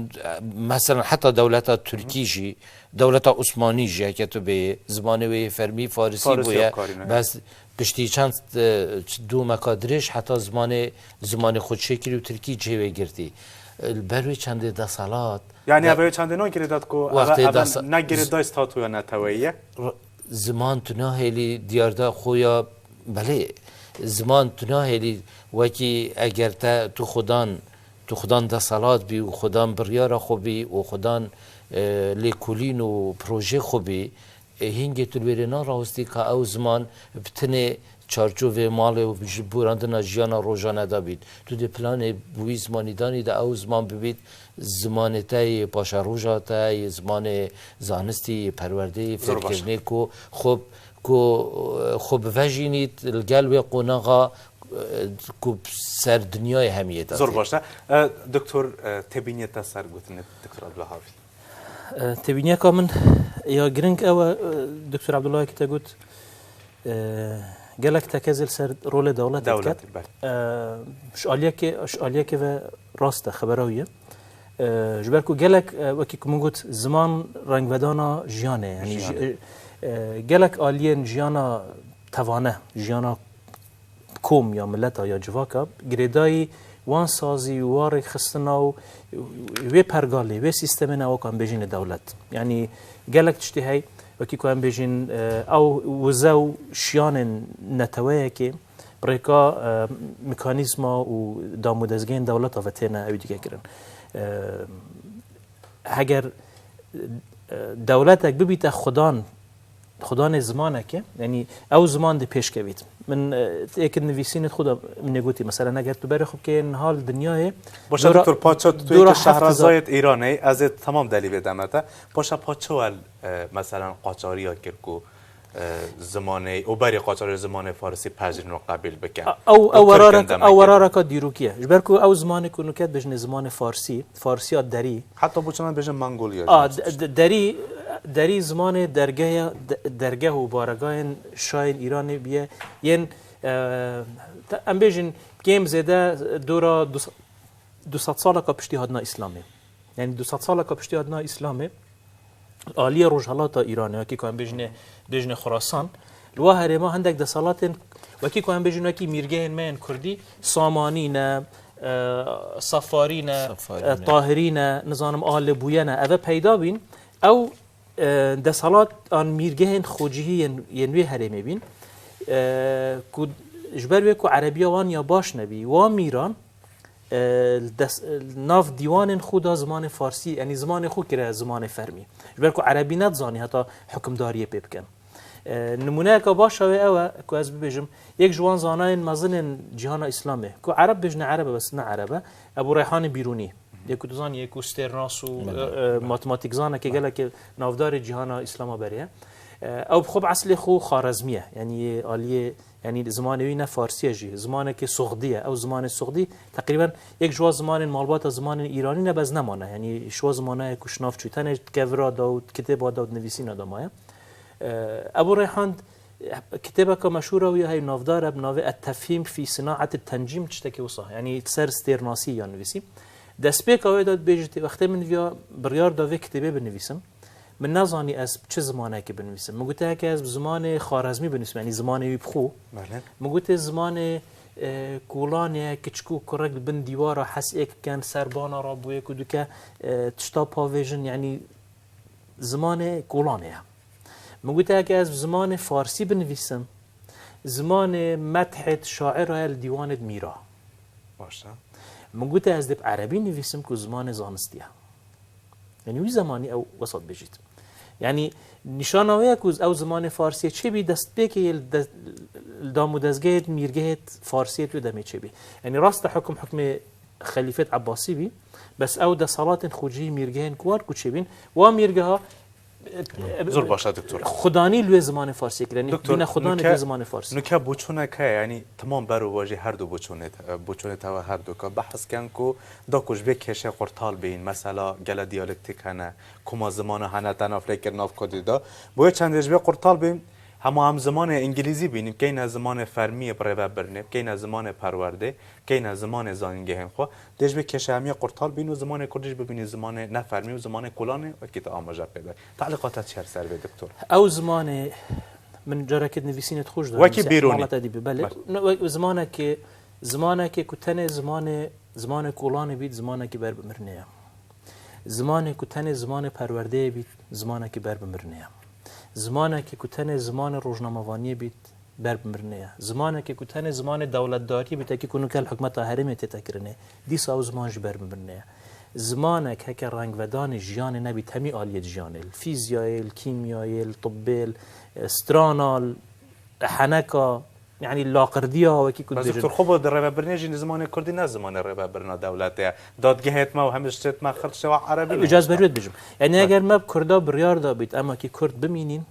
mesela heta dewleta Tirkî jî, dewleta Osmanî jî, heke tu bê zimanê wê yê fermî Farisî Farisî bûye. Karîne. Bes piştî çend, e, ç-, dûmeka dirêj heta zimanê, zimanê xwe çêkirî û Tirkî cihê wê girtî. E, li ber wê çendê deselat, Yani be-, ev çendê nagirêdat ku Wextê eve, eve dasa-, nagirêdayî statuya neteweyî ye? r-, ziman tu nahêlî diyarda xwe ya, belê, ziman tu nahêlî wekî eger te tu xudan, tu xudan deselat bî û xudan biryara xwe bî û xudan, e, lêkolîn û projê xwe bî, e, hingê tu li wêrê narawistî ka ew ziman bi tinê çarçovê malê û ji borandina jiyana rojane de bît. Tu dê planê bi wî zimanî danî de ew ziman bibît zimanê te yê paşeroja te, yê zimanê zanistî, yê perwerdê, yê Zor baş. fêrkirinê ku xwe, ku, e, xwe bivejînît li gel wê qonaxa, e, ku ser dinyayê hemiyê de Zor tê. baş e. E, Doktor, e, têbîniyê te ser gotinê Doktor Abdullah Havî. E, têbîniyeka min ya giring ew e, e, Doktor Abdullah ki te got, e, gelek tekezê li ser rolê dewletê Dewletê, diket. bel. E, ji aliyekê, ji aliyekê ve rast e, xebera wî ye. E, ji ber ku gelek, e, wekî ku min got, ziman rengvedana jiyanê, yanî Jiyanê. ji-, e, e, gelek aliyên jiyana tevane, jiyana kom ya mileta ya civaka, girêdayî wan sazî û wa rêkxistina û wê pergalê, wê sîstemê ne wek em bêjîne dewlet. Yanî gelek tiştê hey, wekî ku em bêjîn, e, ew wize û şiyanên neteweyekê bi rêka, e, mekanîzma û damûdezgehên dewleta ve têne ew dike kirin. E, heger, e, dewletek bibîte xudan, xudanê zimanekê, yanî ew ziman dê pêş kevît. Min, e, êk nivîsînê xwe de min ê gotî, mesela, neger tu berê xwe bikê niha li dinyayê, Başa dora, Doktor, paça tu dora yeke heft hezar. Şehrazayê Îranê, ez ê temam delî bê demete. Paşa paça wel, e, mesela, qaçariya kir ku, e, zimanê, û berê qaçariya zimanê farisî pejirîn û qebîl bikin. A, ew, Û ew werarek, Tirkin ew demekê. werareka dîrokî ye. Ji ber ku ew zimanê ku nuket bêjinê zimanê farsî, farsiya derî. Heta boçûna bêjin Mongoliya A, jî. de, de, derî, derî zimanê dergeya, de, dergeh û baregayên şayên Îranê biye. Yên, e, te, em bêjin kêm zêde dora du sed, du sed saleka piştî hatina Îslamê. Yanî du sed saleka piştî hatina Îslamê, aliyê rojhelata Îranê, wekî ku em bêjinê, bêjinê Xurasan, li wa herêma hindek desalatên, wekî ku em bêjin, wekî mîrgehên me yên Kurdî, Samanî ne, e, Safarî ne, Safarî e, ne. Tahirî ne, nizanim Alibûye ne, eve peyda bîn, ew, e, desalat an mîrgehên xwecihî yên, yên wê herêmê bîn, e, ku ji ber wê ku erebiya wan ya baş nebî, wa mîran, e, li des-, li nav dîwanên xwe da zimanê farsî, yanî zimanê xwe kire zimanê fermî. Ji ber ku erebî nedizanî heta hukimdariyê pê bikin. E, nimûneyeke baş a wê ew e ku ez bibêjim, yek ji wan zanayên mezinên cîhana Îslamê, ku ereb bêjine ereb e, bes ne ereb e, Ebû Reyhanê Bîrûnî. Yê ku dizanî, yê ku stêrnas û, Belê. e, e, matematîkzanekê Belê. gelekê navdarê cîhana Îslama berê ye. E, ew bi xwe bi eslê xwe Xarezmî ye. Yanî yê aliyê Yanî zimanê wî ne farsî ye jî, zimanekî suxdî ye. Ew zimanê suxdî teqrîben yek ji wan zimanên malbata zimanên îranî ne, bes nemane. Yanî ji wan zimanayê ku ji nav çû, tenê di kevira de û di kitêba de û di nivîsîna de maye. Ebu Reyhan, kitêbeke meşhûra wî heye navdar e bi navê Et-Tefhîm fî Sinaet et-Tencîm, tiştekî wisa. Yanî ser stêrnasî ya nivîsî. Destpêka wê de dibêje, wextê min viya biryar da vê kitêbê binivîsim. Min nezanî ez bi çi zimanekê binivîsim. Min gote, heke ez bi zimanê Xarezmî binivîsim, yanî zimanê wî bi xwe. Belê. Min gote, zimanê, e, kolanê ye, kiçik û kurek li bin dîwara hesêk dikin, ser bana rabûyê ku dike, e, tişta pavêjin, yanî zimanê kolanê ye. Min gote, heke ez bi zimanê farsî binivîsim, zimanê methê şaira ye li dîwanê mîra. Baş e. Min gote, ez dê bi erebî nivîsim ku zimanê zanistî ye. Yanî wî zemanî ew wisa dibêjît. Yanî nîşana wê ye ku ew zimanê farsiyê çêbî, destpêkê yê li de-, li dam û dezgehê mîrgehê farsiyê tu demê çêbî. Yanî rast e, hukum hukmê xelîfet Ebbasî bî, bes ew desalatên xwecihî mîrgehên ku war ku çêbîn, wa mîrgeha, e, Zor baş e, doktor. Xudanî li wê zimanê farsiyê kirin. Doktor, bîne xudanê nuke, li wê zimanê farsî. Nuke boçûnek heye, yanî temam ber û bajî her du boçûnê, boçûnê te ve her du ka behs ken ku da ku ji vê kêşê qurtal bîn, mesela gele diyalektik hene, koma zimana hene, te nav lê kir nav kodî da. Bo yê çendê ji vê qurtal bîn, hema em zimanê îngilîzî bînin, keyne zimanê fermiyê bi rê ve birine, keyne zimanê perwerdê, keyne zimanê zanîngehên xwe. Dê ji vê kêşe hemiyê qurtal bîn û zimanê kurdî jî bibînî zimanê nefermî û zimanê kolanê wekî te amaje pê de. Te'lîqa te çi ye li ser vê doktor? Ew zimanê min carekê di nivîsînê di xwe jî de Wekî nivîse, bîrûnî. Mala te dî be, belê. Belê. Ne, wek, zimanekê, zimanekê ku tenê zimanê, zimanê kolanê bît, zimanekî ber bi mirinê ye. Zimanê ku tenê zimanê perwerdeyê bît, zimanekî ber bi mirinê ye. Zimanekê ku tenê zimanê rojnamevaniyê bît, ber bi mirinê ye. Zimanekê ku tenê zimanê dewletdariyê bît, wekî ku nuke li hikûmeta herêmê tête kirinê, dîsa ew ziman jî ber bi mirinê ye. Zimanek heke rengvedanê jiyanê nebît, hemî aliyê jiyanê, li fîzyayê, li kîmyayê, li tibbê, li, e, strana, li heneka, Yanî laqirdiya wekî ku Bes dibêjin. Doktor, xwe bo di rêvebirinê jî zimanê kurdî ne zimanê rêvebirina dewletê ye. Dadgehêt me û hemî ştêt me xirtişe wa erebî Ew caz berwêt bijim. Yanî eger me bi kurda biryar da bît, em wekî kurd bimînîn,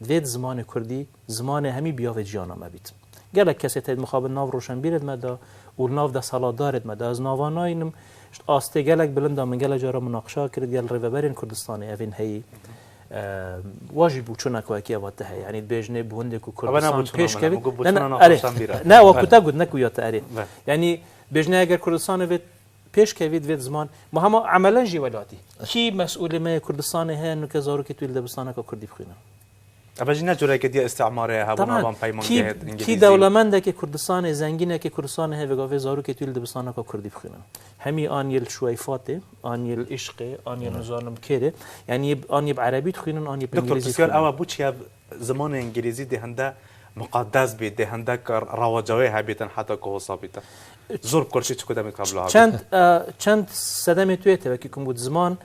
divêt zimanê kurdî, zimanê hemî biyavê jiyana me bît. Gelek kesê tê mixabin nav roşenbîrêt me de û li nav deselatdarêt me de. Ez nava nayînim, ji astê gelek bilind a min gelek cara munaqişa kirit gel rêveberên Kurdistanê evên heyî. Eee, wa jî bûçûnek wekî eva te heye. Yanî dibêjinê bi hindê ku Ew ne Kurdistan bûçûna pêş min e, kevî. Min got Ne, ne, bûçûna erê. Nexweşan bîra. Ne, wa ku Belê. Te got, ne ku ya te erê. Belê. Yanî bêjinê eger Kurdistanê vê pêş kevî divê ziman. Ma hema emelen jî welatî. Kî mesûlê me yê Kurdistanê heye, nuke zarokê tu li dibistaneka Kurdî bixwînin? Eve jî ne cureke diye îstîmarê ye, hebûna Tamam. van Kî, peymangehet kî Îngilîzî. dewlemendekê Kurdistanê, zengînekê Kurdistanê heye, vêgavê zarokê tu li dibistaneka Kurdî bixwînin? Hemî an yê li şweyfatê, an yê li îşqê, an yê Evet. nizanim kêrê. Yanî yê, an yê bi erebî dixwînin, an yê bi Doktor îngilîzî Pisiyar, dixwînin. ewa bû çiye zimanê îngilîzî dê hende muqaddes bî, dê hende ka rawacawê hebîtin heta ku hosa bîtin? Zor bi kurtî çiku demê kablo abi. Çend, e, çend sedemê tu yê te wekî kum got ziman,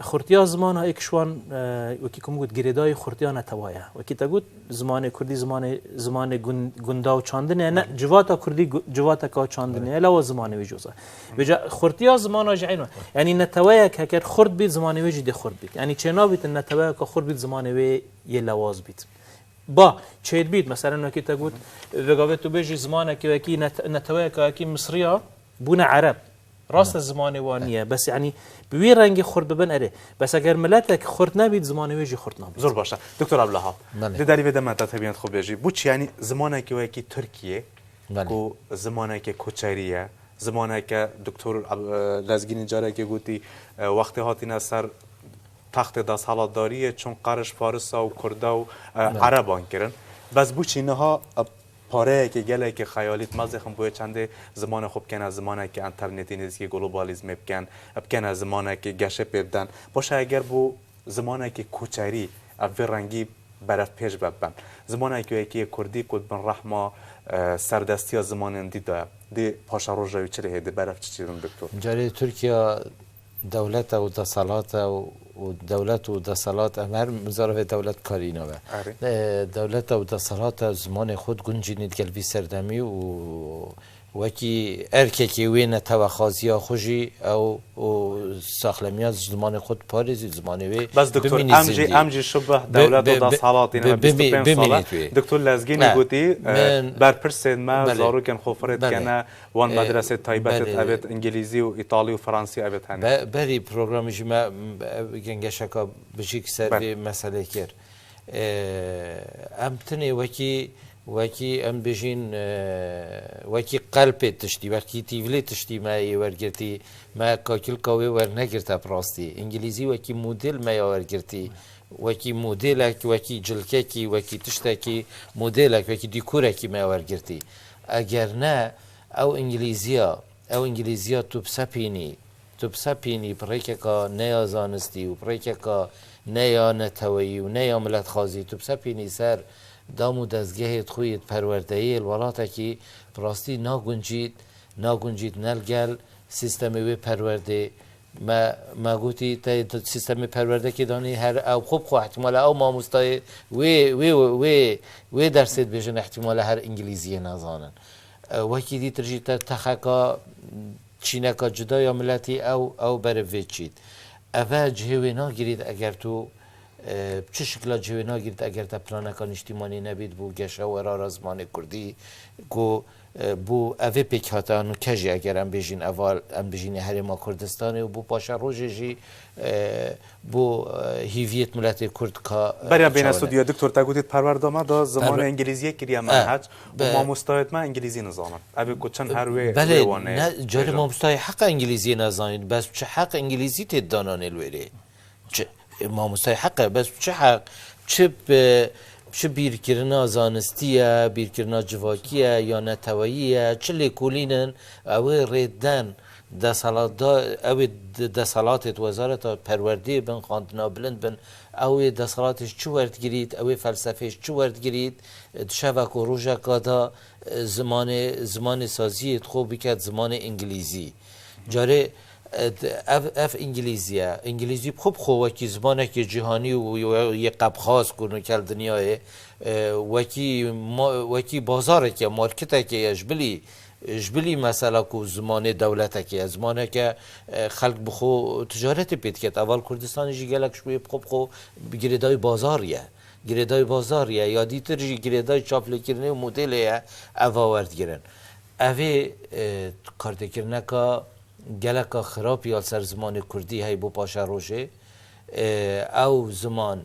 xurtiya zimana êk şwan, e, wekî kum got girêdayî xurtiya netewa ye. Wekî te got zimanê kurdî, zimanê, zimanê gun-, gunda û çandinê ye. Ne, Belê. civata kurdî gu-, civateka çandinê Belê. ye, lawa zimanê wî jî wisa. Vêca xurtiya zimana jî eyno. Yanî neteweyek heker xurt bît, zimanê wê jî dê xurt bît. Yanî çênabîtin neteweyeka xurt bît, zimanê wê yê lewaz bît. Ba, çêdbît, meselen wekî te got, vêgavê tu bêjî zimanekî wekî net-, neteweyeka wekî Misriya bûne ereb. Rast e, zimanê wan niye. Bes yanî bi wî rengî xurt bibin erê. Bes eger miletek xurt nebît, zimanê wê jî xurt nabît. Zor baş e. Doktor Abdulwahab, Belê. di derî vê de me te tebînet xwe bêjî. Bû çi yanî zimanekî wekî Tirkiyê Belê. ku zimanekî koçerî ye, zimaneke Doktor Ab-, e, Lezgînî carekê gotî, e, wextê hatîne ser taxtê desthilatdariyê çûn qerş Farisa û Kurda û, e, Evet. Ereban kirin. Bes bû çî niha, e, pareyekê gelekê xeyalî di mezê xin bûye çendê zimanê xwe bikene zimanekî enternetî nêzîkî globalîzmê bikin, bikene zimanekî geşê pê biden. Baş e eger bû zimanekî koçerî ev vê rengî berevpêş be ben. Zimanekî wekî yê kurdî ku di bin rehma, e, serdestiya zimanên dî de ye. Dê paşeroja wî çi lê hê dê berev çi çêdin doktor? Carê Tirkiye dewlet e û deselat e û, û dewlet û deselat em her mizaravê dewlet karîna be. Erê. E, dewlet e û deselat e zimanê xwe diguncînî digel vî serdemî û wekî erkekê wê netewexwaziya xwe jî ew û saxlemiya zimanê xwe diparêzî, zimanê wê Bes doktor, bimînî em jî, zindî. em jî şibih Bi-, dewlet û bi-, bi-, deselatî ne bi-, me bîst û pênc bimî-, sal e. bimînît wê. Doktor Lezgînî Ne. gotî, e, Min, berpirsên me belê. zarokên xwe firê Belê. dikene, wan Belê. medresê taybet Belê. evêt îngilîzî û îtalî û fransî evêt hene. Be-, berî programê jî me, m-, ev gengeşeka bijîk ser Belê. vê meselê kir. E, em tinê wekî, wekî em bêjîn, e, wekî qelpê tiştî, wekî tîvilê tiştî me yê wergirtî, me kakilka wê wernegirte bi rastî. Îngilîzî wekî model me ya wergirtî, wekî modelek, wekî cilkekî, wekî tiştekî, modelek, wekî dîkorekî me ya wergirtî. Eger ne, ew îngilîziya, ew îngilîziya tu bisepînî, tu bisepînî bi rêkeka ne ya zanistî û bi rêkeka ne ya neteweyî û ne ya miletxwazî, tu bisepînî ser dam û dezgehê xwe yê perwerdeyê li welatekî bi rastî naguncît, naguncît ne li gel sîstemê wê perwerdê. Me, me gotî te sîstemê perwerdekê danî her ew xwe bi xwe ihtimale ew mamostayê wê, wê, wê, wê dersê dibêjin ihtimale her îngilîziyê nazanin. E, wekî dîtir jî te texeka çîneka cuda ya miletî ew, ew beriv vê çît. Eve cihê wê nagirît eger tu, e, bi çi şikla cihê wê nagirît eger te planeka niştîmanî nebît bû geşa werara zimanê kurdî ku, e, bû evê pêkhata nûke jî eger em bêjîn eva, em bijînê Herêma Kurdistanê û bû paşerojê jî, e, bû, e, hîviyêt miletê kurd ka, e, Beriya bêne çawa ne? studya, doktor, te gotît perwerda me da zimanê Perwe- îngilîziyê kiriye E, menhec û be- mamostayêt me îngilîzî nizanin. Ev ê ku çend her wê, Belê, wê wane ne, carê bêjin. mamostayê heqa îngilîziyê nazanîn, bes çi heq îngilîzî tê dananê li wêrê? Çi, e, mamostayê heq e, bes çi heq? Çi bi, çi bîrkirina zanistî ye, bîrkirina civakî ye ya neteweyî ye, çi lêkolîn in, ew ê rê den, deselatda-, ew ê de-, deselatê di wezareta perwerdeyê bin, xwendina bilind bin, ew ê deselatê ji çi werdigirît, ew ê felsefê ji çi werdigirît, di şevek û rojeka de, e, zimanê, zimanê saziyê xwe biket zimanê îngilîzî. Carê, Ev, ev îngilîzî ye. Îngilîzî bi xwe bi xwe wekî zimanekî cîhanî û yê qebxaz ku nûke li dinyayê, e, wekî ma-, wekî bazareke, marketekê ye ji bilî, ji bilî mesela ku zimanê dewletekê ye. Zimaneke, e, xelk bi xwe ticaretê pê diket. Heval Kurdistanê jî gelek ji wê bi xwe bi xwe girêdayî bazar ye. Girêdayî bazar ye. Ya dîtir jî girêdayî çaplêkirinê û modêlê ye. Eva werdigirin. Evê, e, kartêkirineka geleka xirab ya li ser zimanê kurdî hey bo paşerojê. E, ew ziman,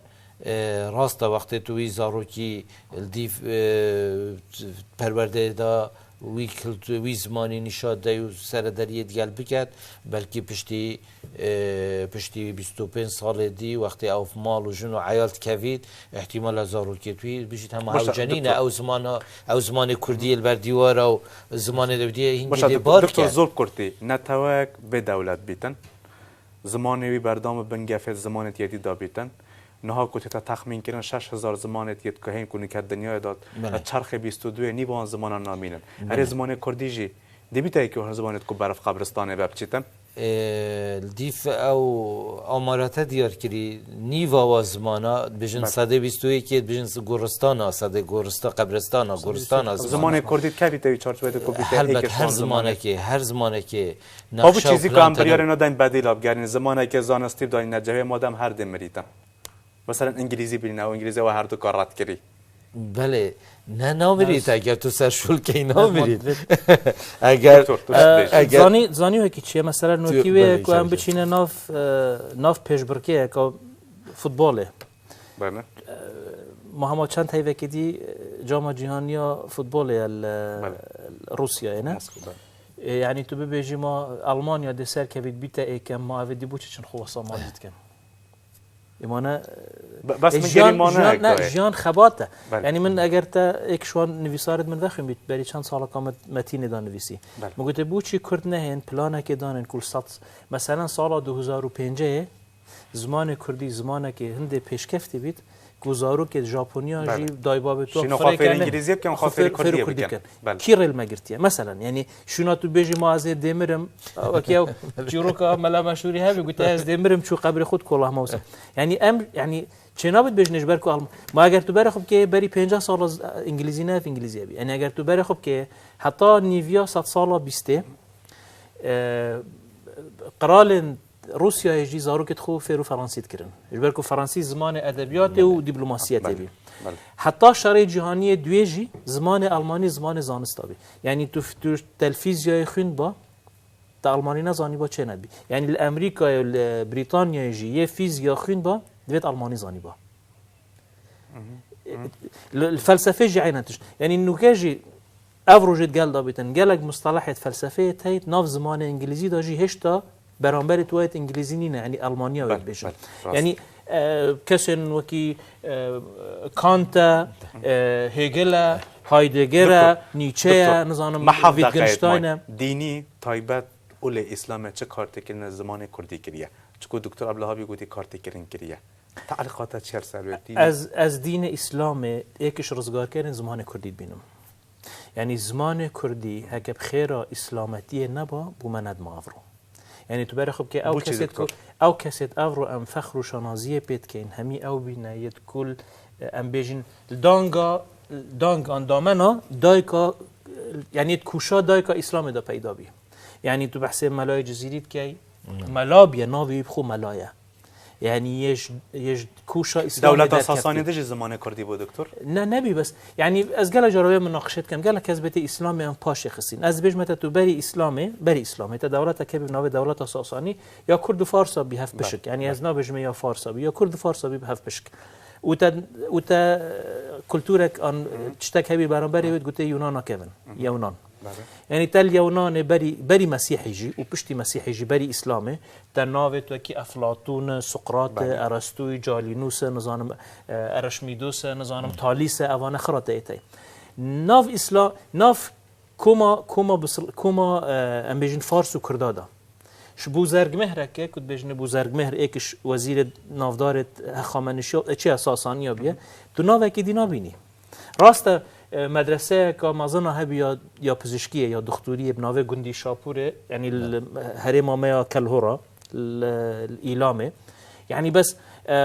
e, rast e, wextê tu wî zarokî li dîv, e, perwerdeyê de wî kultu-, wî zimanî nîşa dey û serederiyê digel biket, belkî piştî, e, piştî bîst û pênc salê dî wextê ew mal û jin û eyal dikevît, îhtîmala zarokê tu wî bijît hema Baş ew e, cenîn e, doktor. Ew zimana, ew zimanê kurdî li ber dîwara û zimanê dewdiyê hingî Baş e, lê dok-, bar doktor ke. Zor kurtî, netewek bê dewlet bîtin. Zimanê wî berdam û bingefê zimanê yêdî da bîtin. Niha ku tête texmîn kirin şeş hezar zimanê yêt ku hên ku nûke dinyayê da, Belê. Çerxê bîst û duyê nî wan zimanan namînin. Erê Belê. Zimanê kurdî jî dibîte yekî wan zimanê ku berf qebristanê ve biçîtin. E, li dîv ew amarete diyar kirî, nîva wa zimana, dibêjin Belê. Sedê bîst û yekê, dibêjin goristana, sedê gorista, qebristana, goristana zimana. Zimanê kurdî dikevîte wî çarçoveyê de ku bîte Helbet êkê her şan zimanê. Zimanekê, her zimanekê Pa bu nexşa û çîzî ku plan em tene- biryarê nadayîn bedîl abgerîn, zimaneke zanistî bidayîne cihê madem her dê mirîtin. Mesela îngilîzî bînîne û îngilîzî we herduka red kirî. Belê, ne namirît Nas- eger tu ser şûl key namirît. Eger, Doktor, tu e, dibêjî. Eger Zanî, zanî wekî çi ye? Mesela Tu- wekî wê belê, ku em içeride. Biçîne nav, e, nav pêşbirkeyeka futbolê. Belê. Ma hema çend heyvekê dî, e, cama cîhaniya futbolê ye li, Belê. Li Rûsyayê, ne? Moskova. E, yanî tu bibêjî ma Almanya dê serkevît bîte êkem, ma evê dî bo çi çin xwe wesa malî dikin? Ê ma ne, Be-, bes e, min jiyan, gerî ma jiyan, nehek ne, dayê. Jiyan xebat e. Belê. Yanî min eger te êk ji wan nivîsarê min vexwîn bît, berî çend saleka me, metînê da nivîsî. Belê. Min gotê bo çi Kurd nehên, planekê danên ku li sed, meselen sala du hezar û pêncê zimanê kurdî zimanekê hindê pêşkeftî bît, ku zarokê di Japoniya Belê. Jî dayî babê tu Şîno xwe fêrê firêkene, îngilîzî bikin, xwe xwe fêr-, fêrê fêrê kurdî kurdî bikin. Bikin. Belê. Kî rêl me girtiye? Meselen, yanî şûna tu bêjî ma ez ê dêmirim, wekî ew çîroka Mela Meşûrî hebî, gote ez dêmirim, çû qebrê xwe di kola hema wisa. Yanî em, yanî çênabit bêjinê ji ber ku Alm-, ma eger tu berê xwe bikê berî pêncah sala z-, îngilîzî ne ev îngilîzî hebî. Yanî eger tu berê xwe bikê heta nîviya sedsala bîstê, e, qiralên Rûsyayê jî zarokê xwe fêr û Fransî dikirin. Ji ber ku Fransî zimanê edebiyatê û dîplomasiyetê Belê, bî. Belê. Heta şerê cîhaniyê duyê jî zimanê Almanî zimanê zanista bî. Yanî tu, tu telfîzyayê xwîn ba, te Almanî nezanî ba çê nedibî. Yanî li Emerîkayê û li Brîtanyayê jî yê fîzya xwîn ba, divêt Almanî zanî ba. Li, li felsefê jî eynen tişt. Yanî nûke jî ev rojê di gel de bîtin. Gelek mustelehêt felsefeyê teyt nav zimanê îngilîzî de jî hêşta beramberê tu wayet îngilîzî nîne, yanî Almanya wê Belê, dibêjin. Belê, rast. Yanî, e, kesên wekî, e, Kant e, e, Hegel e, Heidegger e, Doktor, Nietzsche ye, doktor, nizanim me heft deqeyet Wittgenstein may. E. Dînî taybet û lê Îslamê çi kartêkirine zimanê kurdî kiriye? Çiku Doktor Eblehavî gotî kartêkirin kiriye. Te'lîqata çi ye li ser wê dînê? Ez, ez dînê Îslamê êkiş rizgarkerên zimanê kurdî dibînim. Yanî zimanê kurdî heke bi xêra îslametiyê neba, bû me nedima evro. Yanî tu berê xwe bike ew Bo çi kesêt ku, doktor? Ew kesêt evro em fexr û şanaziyê pê dikeyn, hemî ew bîne yê di kul, em bêjin, li danga, dang an damena dayika, yanî di kûşa dayika Îslamê de peyda bî. Yanî tu behsê Melayê Cizîrî dikey, Hmm. Mela bîye, navê wî bi xwe Mela ye. Yanî yê ji, yê ji kûşa Îslamê Dewleta derkeftiye. Sasanî de jî zimanê kurdî bû, doktor? Ne, nebî bes. Yanî ez gelek cara wê minaqişe dikim. Gelek kes bêtê Îslamê em paşê xistîn. Ez dibêjime te tu berî Îslamê, berî Îslamê te dewletek hebî bi navê dewleta Sasanî ya kurd û farsa bî hevpişik. Belê, Yanî ez belê. Nabêjime ya farsa bî, ya kurd û farsa bî bi hevpişik. Û te, û te, e, kulturek an, Hı hı. Tiştek hebî beramberê Hı. Wê dikutê Yunana kevin. Hı hı. Yewnan. Belê. Yanî te li Yewnanê berî, berî Mesîhê jî û piştî Mesîhê jî berî Îslamê, te navê tu wekî Eflatûn e, Suqrat e, Belê. Erestû yî, Calînûs e, nizanim, e, Ereşmîdûs e, nizanim Hı. Talîs e, evane xira te êtey. Nav Îsla-, nav koma, koma bisil-, koma, e, em bêjin Fars û Kurda da. Ji Bûzergmehreke, ku dibêjine Bûzergmehr êkiş wezîrê navdarê Hexamenişiya, e, çi ya Sasaniya bûye, Hı hı. Tu navekî dî nabînî. Rast e, e, medreseyeka mezin a hebû ya, ya pizîşkiyê ya dixtoriyê bi navê Gundî Şapûrê, yanî li herêma me ya Kelhora, li, li Îlamê. Yanî bes, e,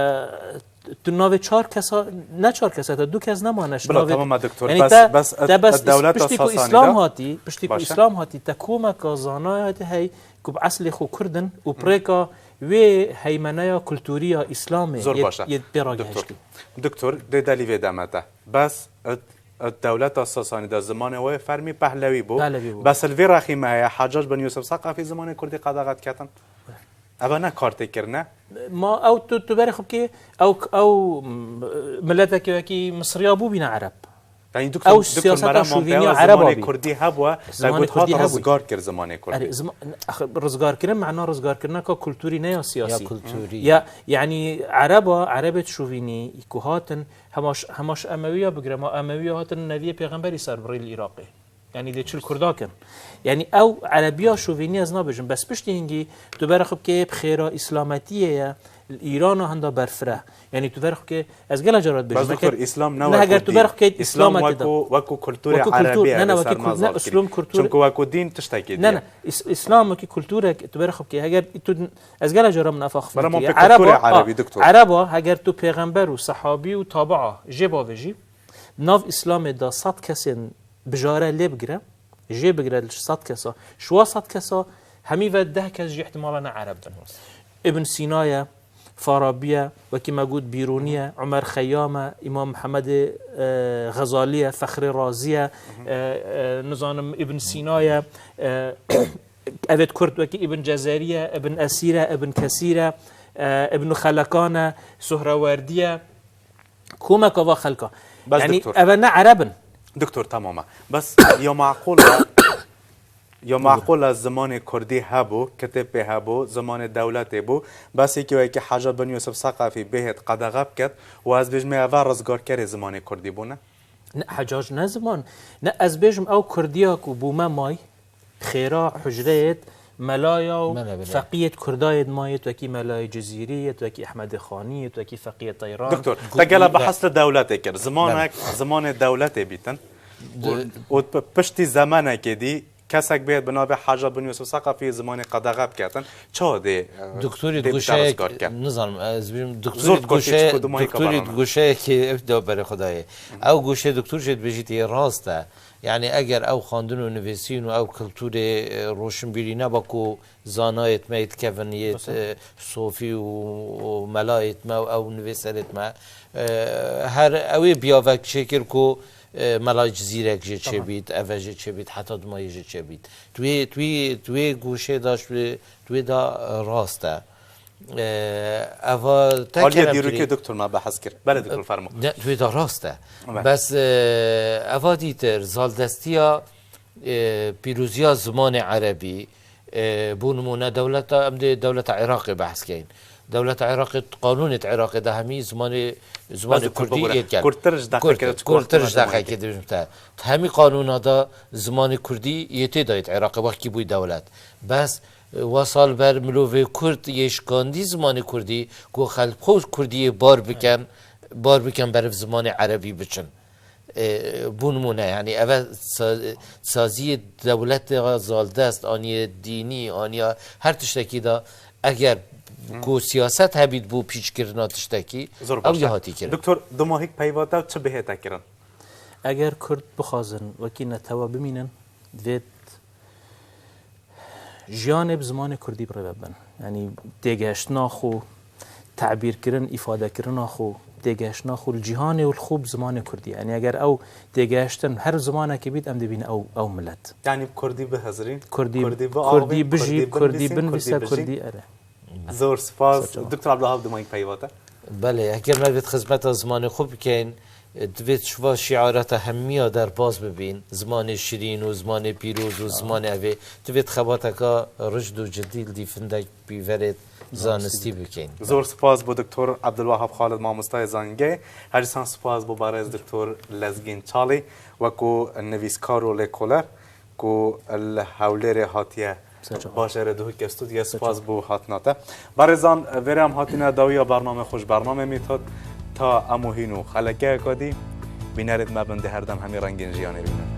tu navê çar kesa, ne çar kesa, te du kes nemane ji Bila, navê tamam e, doktor. Yanî Bes, te, bes te et, bes et dewleta piştî ku Îslam hatî, piştî ku Îslam hatî, te komeka zanayê te hey ku bi eslê xwe Kurd in û pirêka wê heymeneya kultûrî ya Îslamê Zor yê, baş e. yê pê Doktor. ragihiştî. Doktor, dê delî vê deme te. Bes et, et dewleta Sasanî de zimanê wê fermî pehlewî bû. Pehlewî bû. Bes li vê rexî me heye, Hecac bin Yûsif Seqafî zimanê kurdî qedexe diketin. Eva ne kartêkirin e? Ma ew tu, tu berê xwe bikê, ew, ew, m-, miletekê wekî Misriya bû bîne Ereb. Yanî Ew doktor, doktor siyaseta Meram şovîniya Monteya Ereba zimanê bî. kurdî hebûye, te Zimanê got hat kurdî hebû. rizgar kir zimanê kurdî. Erê, zima-, ax-, rizgarkirin, mena rizgarkirineka kultûrî ne ya siyasî. Ya kultûrî. Ya, yanî Ereba, Erebêt şovînî ku hatin, hemaş, hemaş Emewiya bigire, ma Emewiya hatin neviyê pêxemberî ser birî li Iraqê. Yanî dê çil Kurda kin. Yanî ew Erebiya şovînî ez nabêjim. Bes piştî hingî tu berê xwe bikê bi xêra Îslametiyê ye, li Îrana hinda berfire. Yanî tu berê xwe bikê, ez gela cara dibêjim. Bes doktor, Îslam ne Ne, wekî heger tu din. berê xwe bikê Îslam Îslametê de. wekî, wekî kulturê Wekî kultur, Erebê ne, ne, wekî wekî ser Kurd, ne, mazal Îslam kirî. kultur. Çunku wekî din tiştekî Nê, diye. nê, Îs-, Îslam wekî kulturek tu berê xwe bikê. Heger tu, ez gela cara min efa xifnekiriye. Bela ma pê Ereba, kulturê a, Erebî, doktor. Ereba, heger tu pêxember û sehabî û tabia jê bavêjî, nav Îslamê de sed kesên bijare lê bigire, jê bigire li sed kesa, ji wa sed kesa hemî ve deh kes jî ihtimala ne Ereb bin. Ibn Sîna ye, Farabi ye, wekî me got Bîrûnî ye, Umer Xeyyam e, Îmam Mihemedê, e, Xezalî ye, Fexrê Razî ye, e, e, nizanim Ibn Sîna ye, e, evêt Kurd wekî Ibn Cezerî ye, Ibn Esîr e, Ibn Kesîr e, e, Ibn Xelekan e, Suhrewerdî ye. Komeka va xelka. Bes Yanî doktor. eve ne Ereb in. Doktor, tamam e. Bes ya maqûl e, ya maqûl e zimanê kurdî hebû, kitêb pê hebû, zimanê dewletê bû. Bes yekî wekî Heca bin Yûsif Seqafî bihêt qedexe biket û ez bêjim eva rizgarkerê zimanê kurdî bûne. Ne, Hecac ne ziman. Ne, ez bêjim ew kurdiya ku bûme may, xêra hucreyêt melaya û Mele bile. feqiyêt kurdayêt mayêt wekî Melayê Cizîrî, yêt wekî Ehmedê Xanî, yêt wekî Feqiyê Teyran. Doktor, Gu-, te gela gu-, behs li dewletê kir. Zimanek, Bele. zimanê dewletê bîtin. Û, Di- û p-, piştî zemenekê dî kesek bêt bi navê Heca bin Yûsif Seqafî zimanê qedexe biketin. Çawa dê, e, Doktorî dê bikare guşeyek, rizgarke? nizanim, ez bîrim, Zor doktorî dikoşê guşe-, çiko dumahî doktorî kabarana. guşeyekê ev de berê xwe dayê. Ew guşê doktor jê dibêjî tê rast e. Yani eger ew xwendin û nivîsîn û ew kulturê, e, roşinbîrî neba ku zanayêt me yê dikevin yê, Mesela? e, sofî û, û melayêt me û ew nivîserêt me, e, her ew ê biyavek çêkir ku, e, melay Cizîrek jê Tamam. çêbît, eve jê çêbît, heta dimayê jê çêbît. Tu wê, tu wê, tu wê goşê da, tu wê, tu wê da, e, rast e. E, eva te Aliyê kerem dîrokê kirî. doktor me behs kir. Belê doktor, fermo. Ne, tu wê da rast e. Evet. Bes, e, eva dîtir, zaldestiya, e, pîroziya zimanê erebî, e, bo nimûne dewleta, em dê dewleta Iraqê behs keyin. Dewleta Iraqê, qanûnê Iraqê de hemî zimanê, zimanê Bes doktor, kurdî bibûre. yê dikin. Kurtir ji deqekê Kurt, de çi kurtir wextê ji me demek deqekê e? dibêjim te. Hemî qanûna de zimanê kurdî yê tê dayê Iraqê wexkî bûyî dewlet. Bes, e, wesal ber milovê kurd yê şikandî zimanê kurdî, ku xelk xwe kurdî yê bar bikin, bar bikin beriv zimanê erebî biçin. E, bû nimûne, yani eve sa-, saziyê dewletê zaldest, aniyê dînî, aniya her tiştekî de eger Hı. ku siyaset hebît bû pîçkirina tiştekî, Zor ew baş e. ya hatî kirin. Doktor, dumahîk peyva te çi bihête kirin? Eger Kurd bixwazin wekî netewe bimînin, divêt jiyanê bi zimanê kurdî bi rê ve bin. Yanî têgehiştina xwe, tebîrkirin, îfadekirina xwe, têgehiştina xwe li cîhanê û li xwe bi zimanê kurdî. Yanî eger ew têgehiştin her zimanekê bît, em dibînin ew, ew milet. Yanî bi kurdî bihizirîn, Kurdî, kurdî biavîn, kurdî bijî, kurdî kurdî binivîsîn, binivîse, kurdî bijî. kurdî ere. Zor spas. Ser çava. Doktor Abdulwahab, dimayî peyva te. Belê, eger me vêt xizmeta zimanê xwe bikeyin, divêt şiva şiarata hemiya derbas bibîn, zimanê şirîn û zimanê pîroz û zimanê evê, divêt xebateka rijd û cidî li dîfindek pîverêt zanistî bikeyin. Zor spas bo Doktor Abdulwahab Xalid, mamostayê zanîngehê. Her dîsan spas bo barez Doktor Lezgîn Çalî, wekû nivîskar û lêkoler. ku li Hewlêrê hatiye Ser çava. bajarê Duhokê stûdyoyê. Ser çava. Spas bo hatina te. Barêzan, vêrê em hatine dawiya bername xwe ji bernamê Mîthod. Ta em û hîn û xelekeyeka dî, Bînerêt me bin di her dem hemî rengên jiyanê bînin.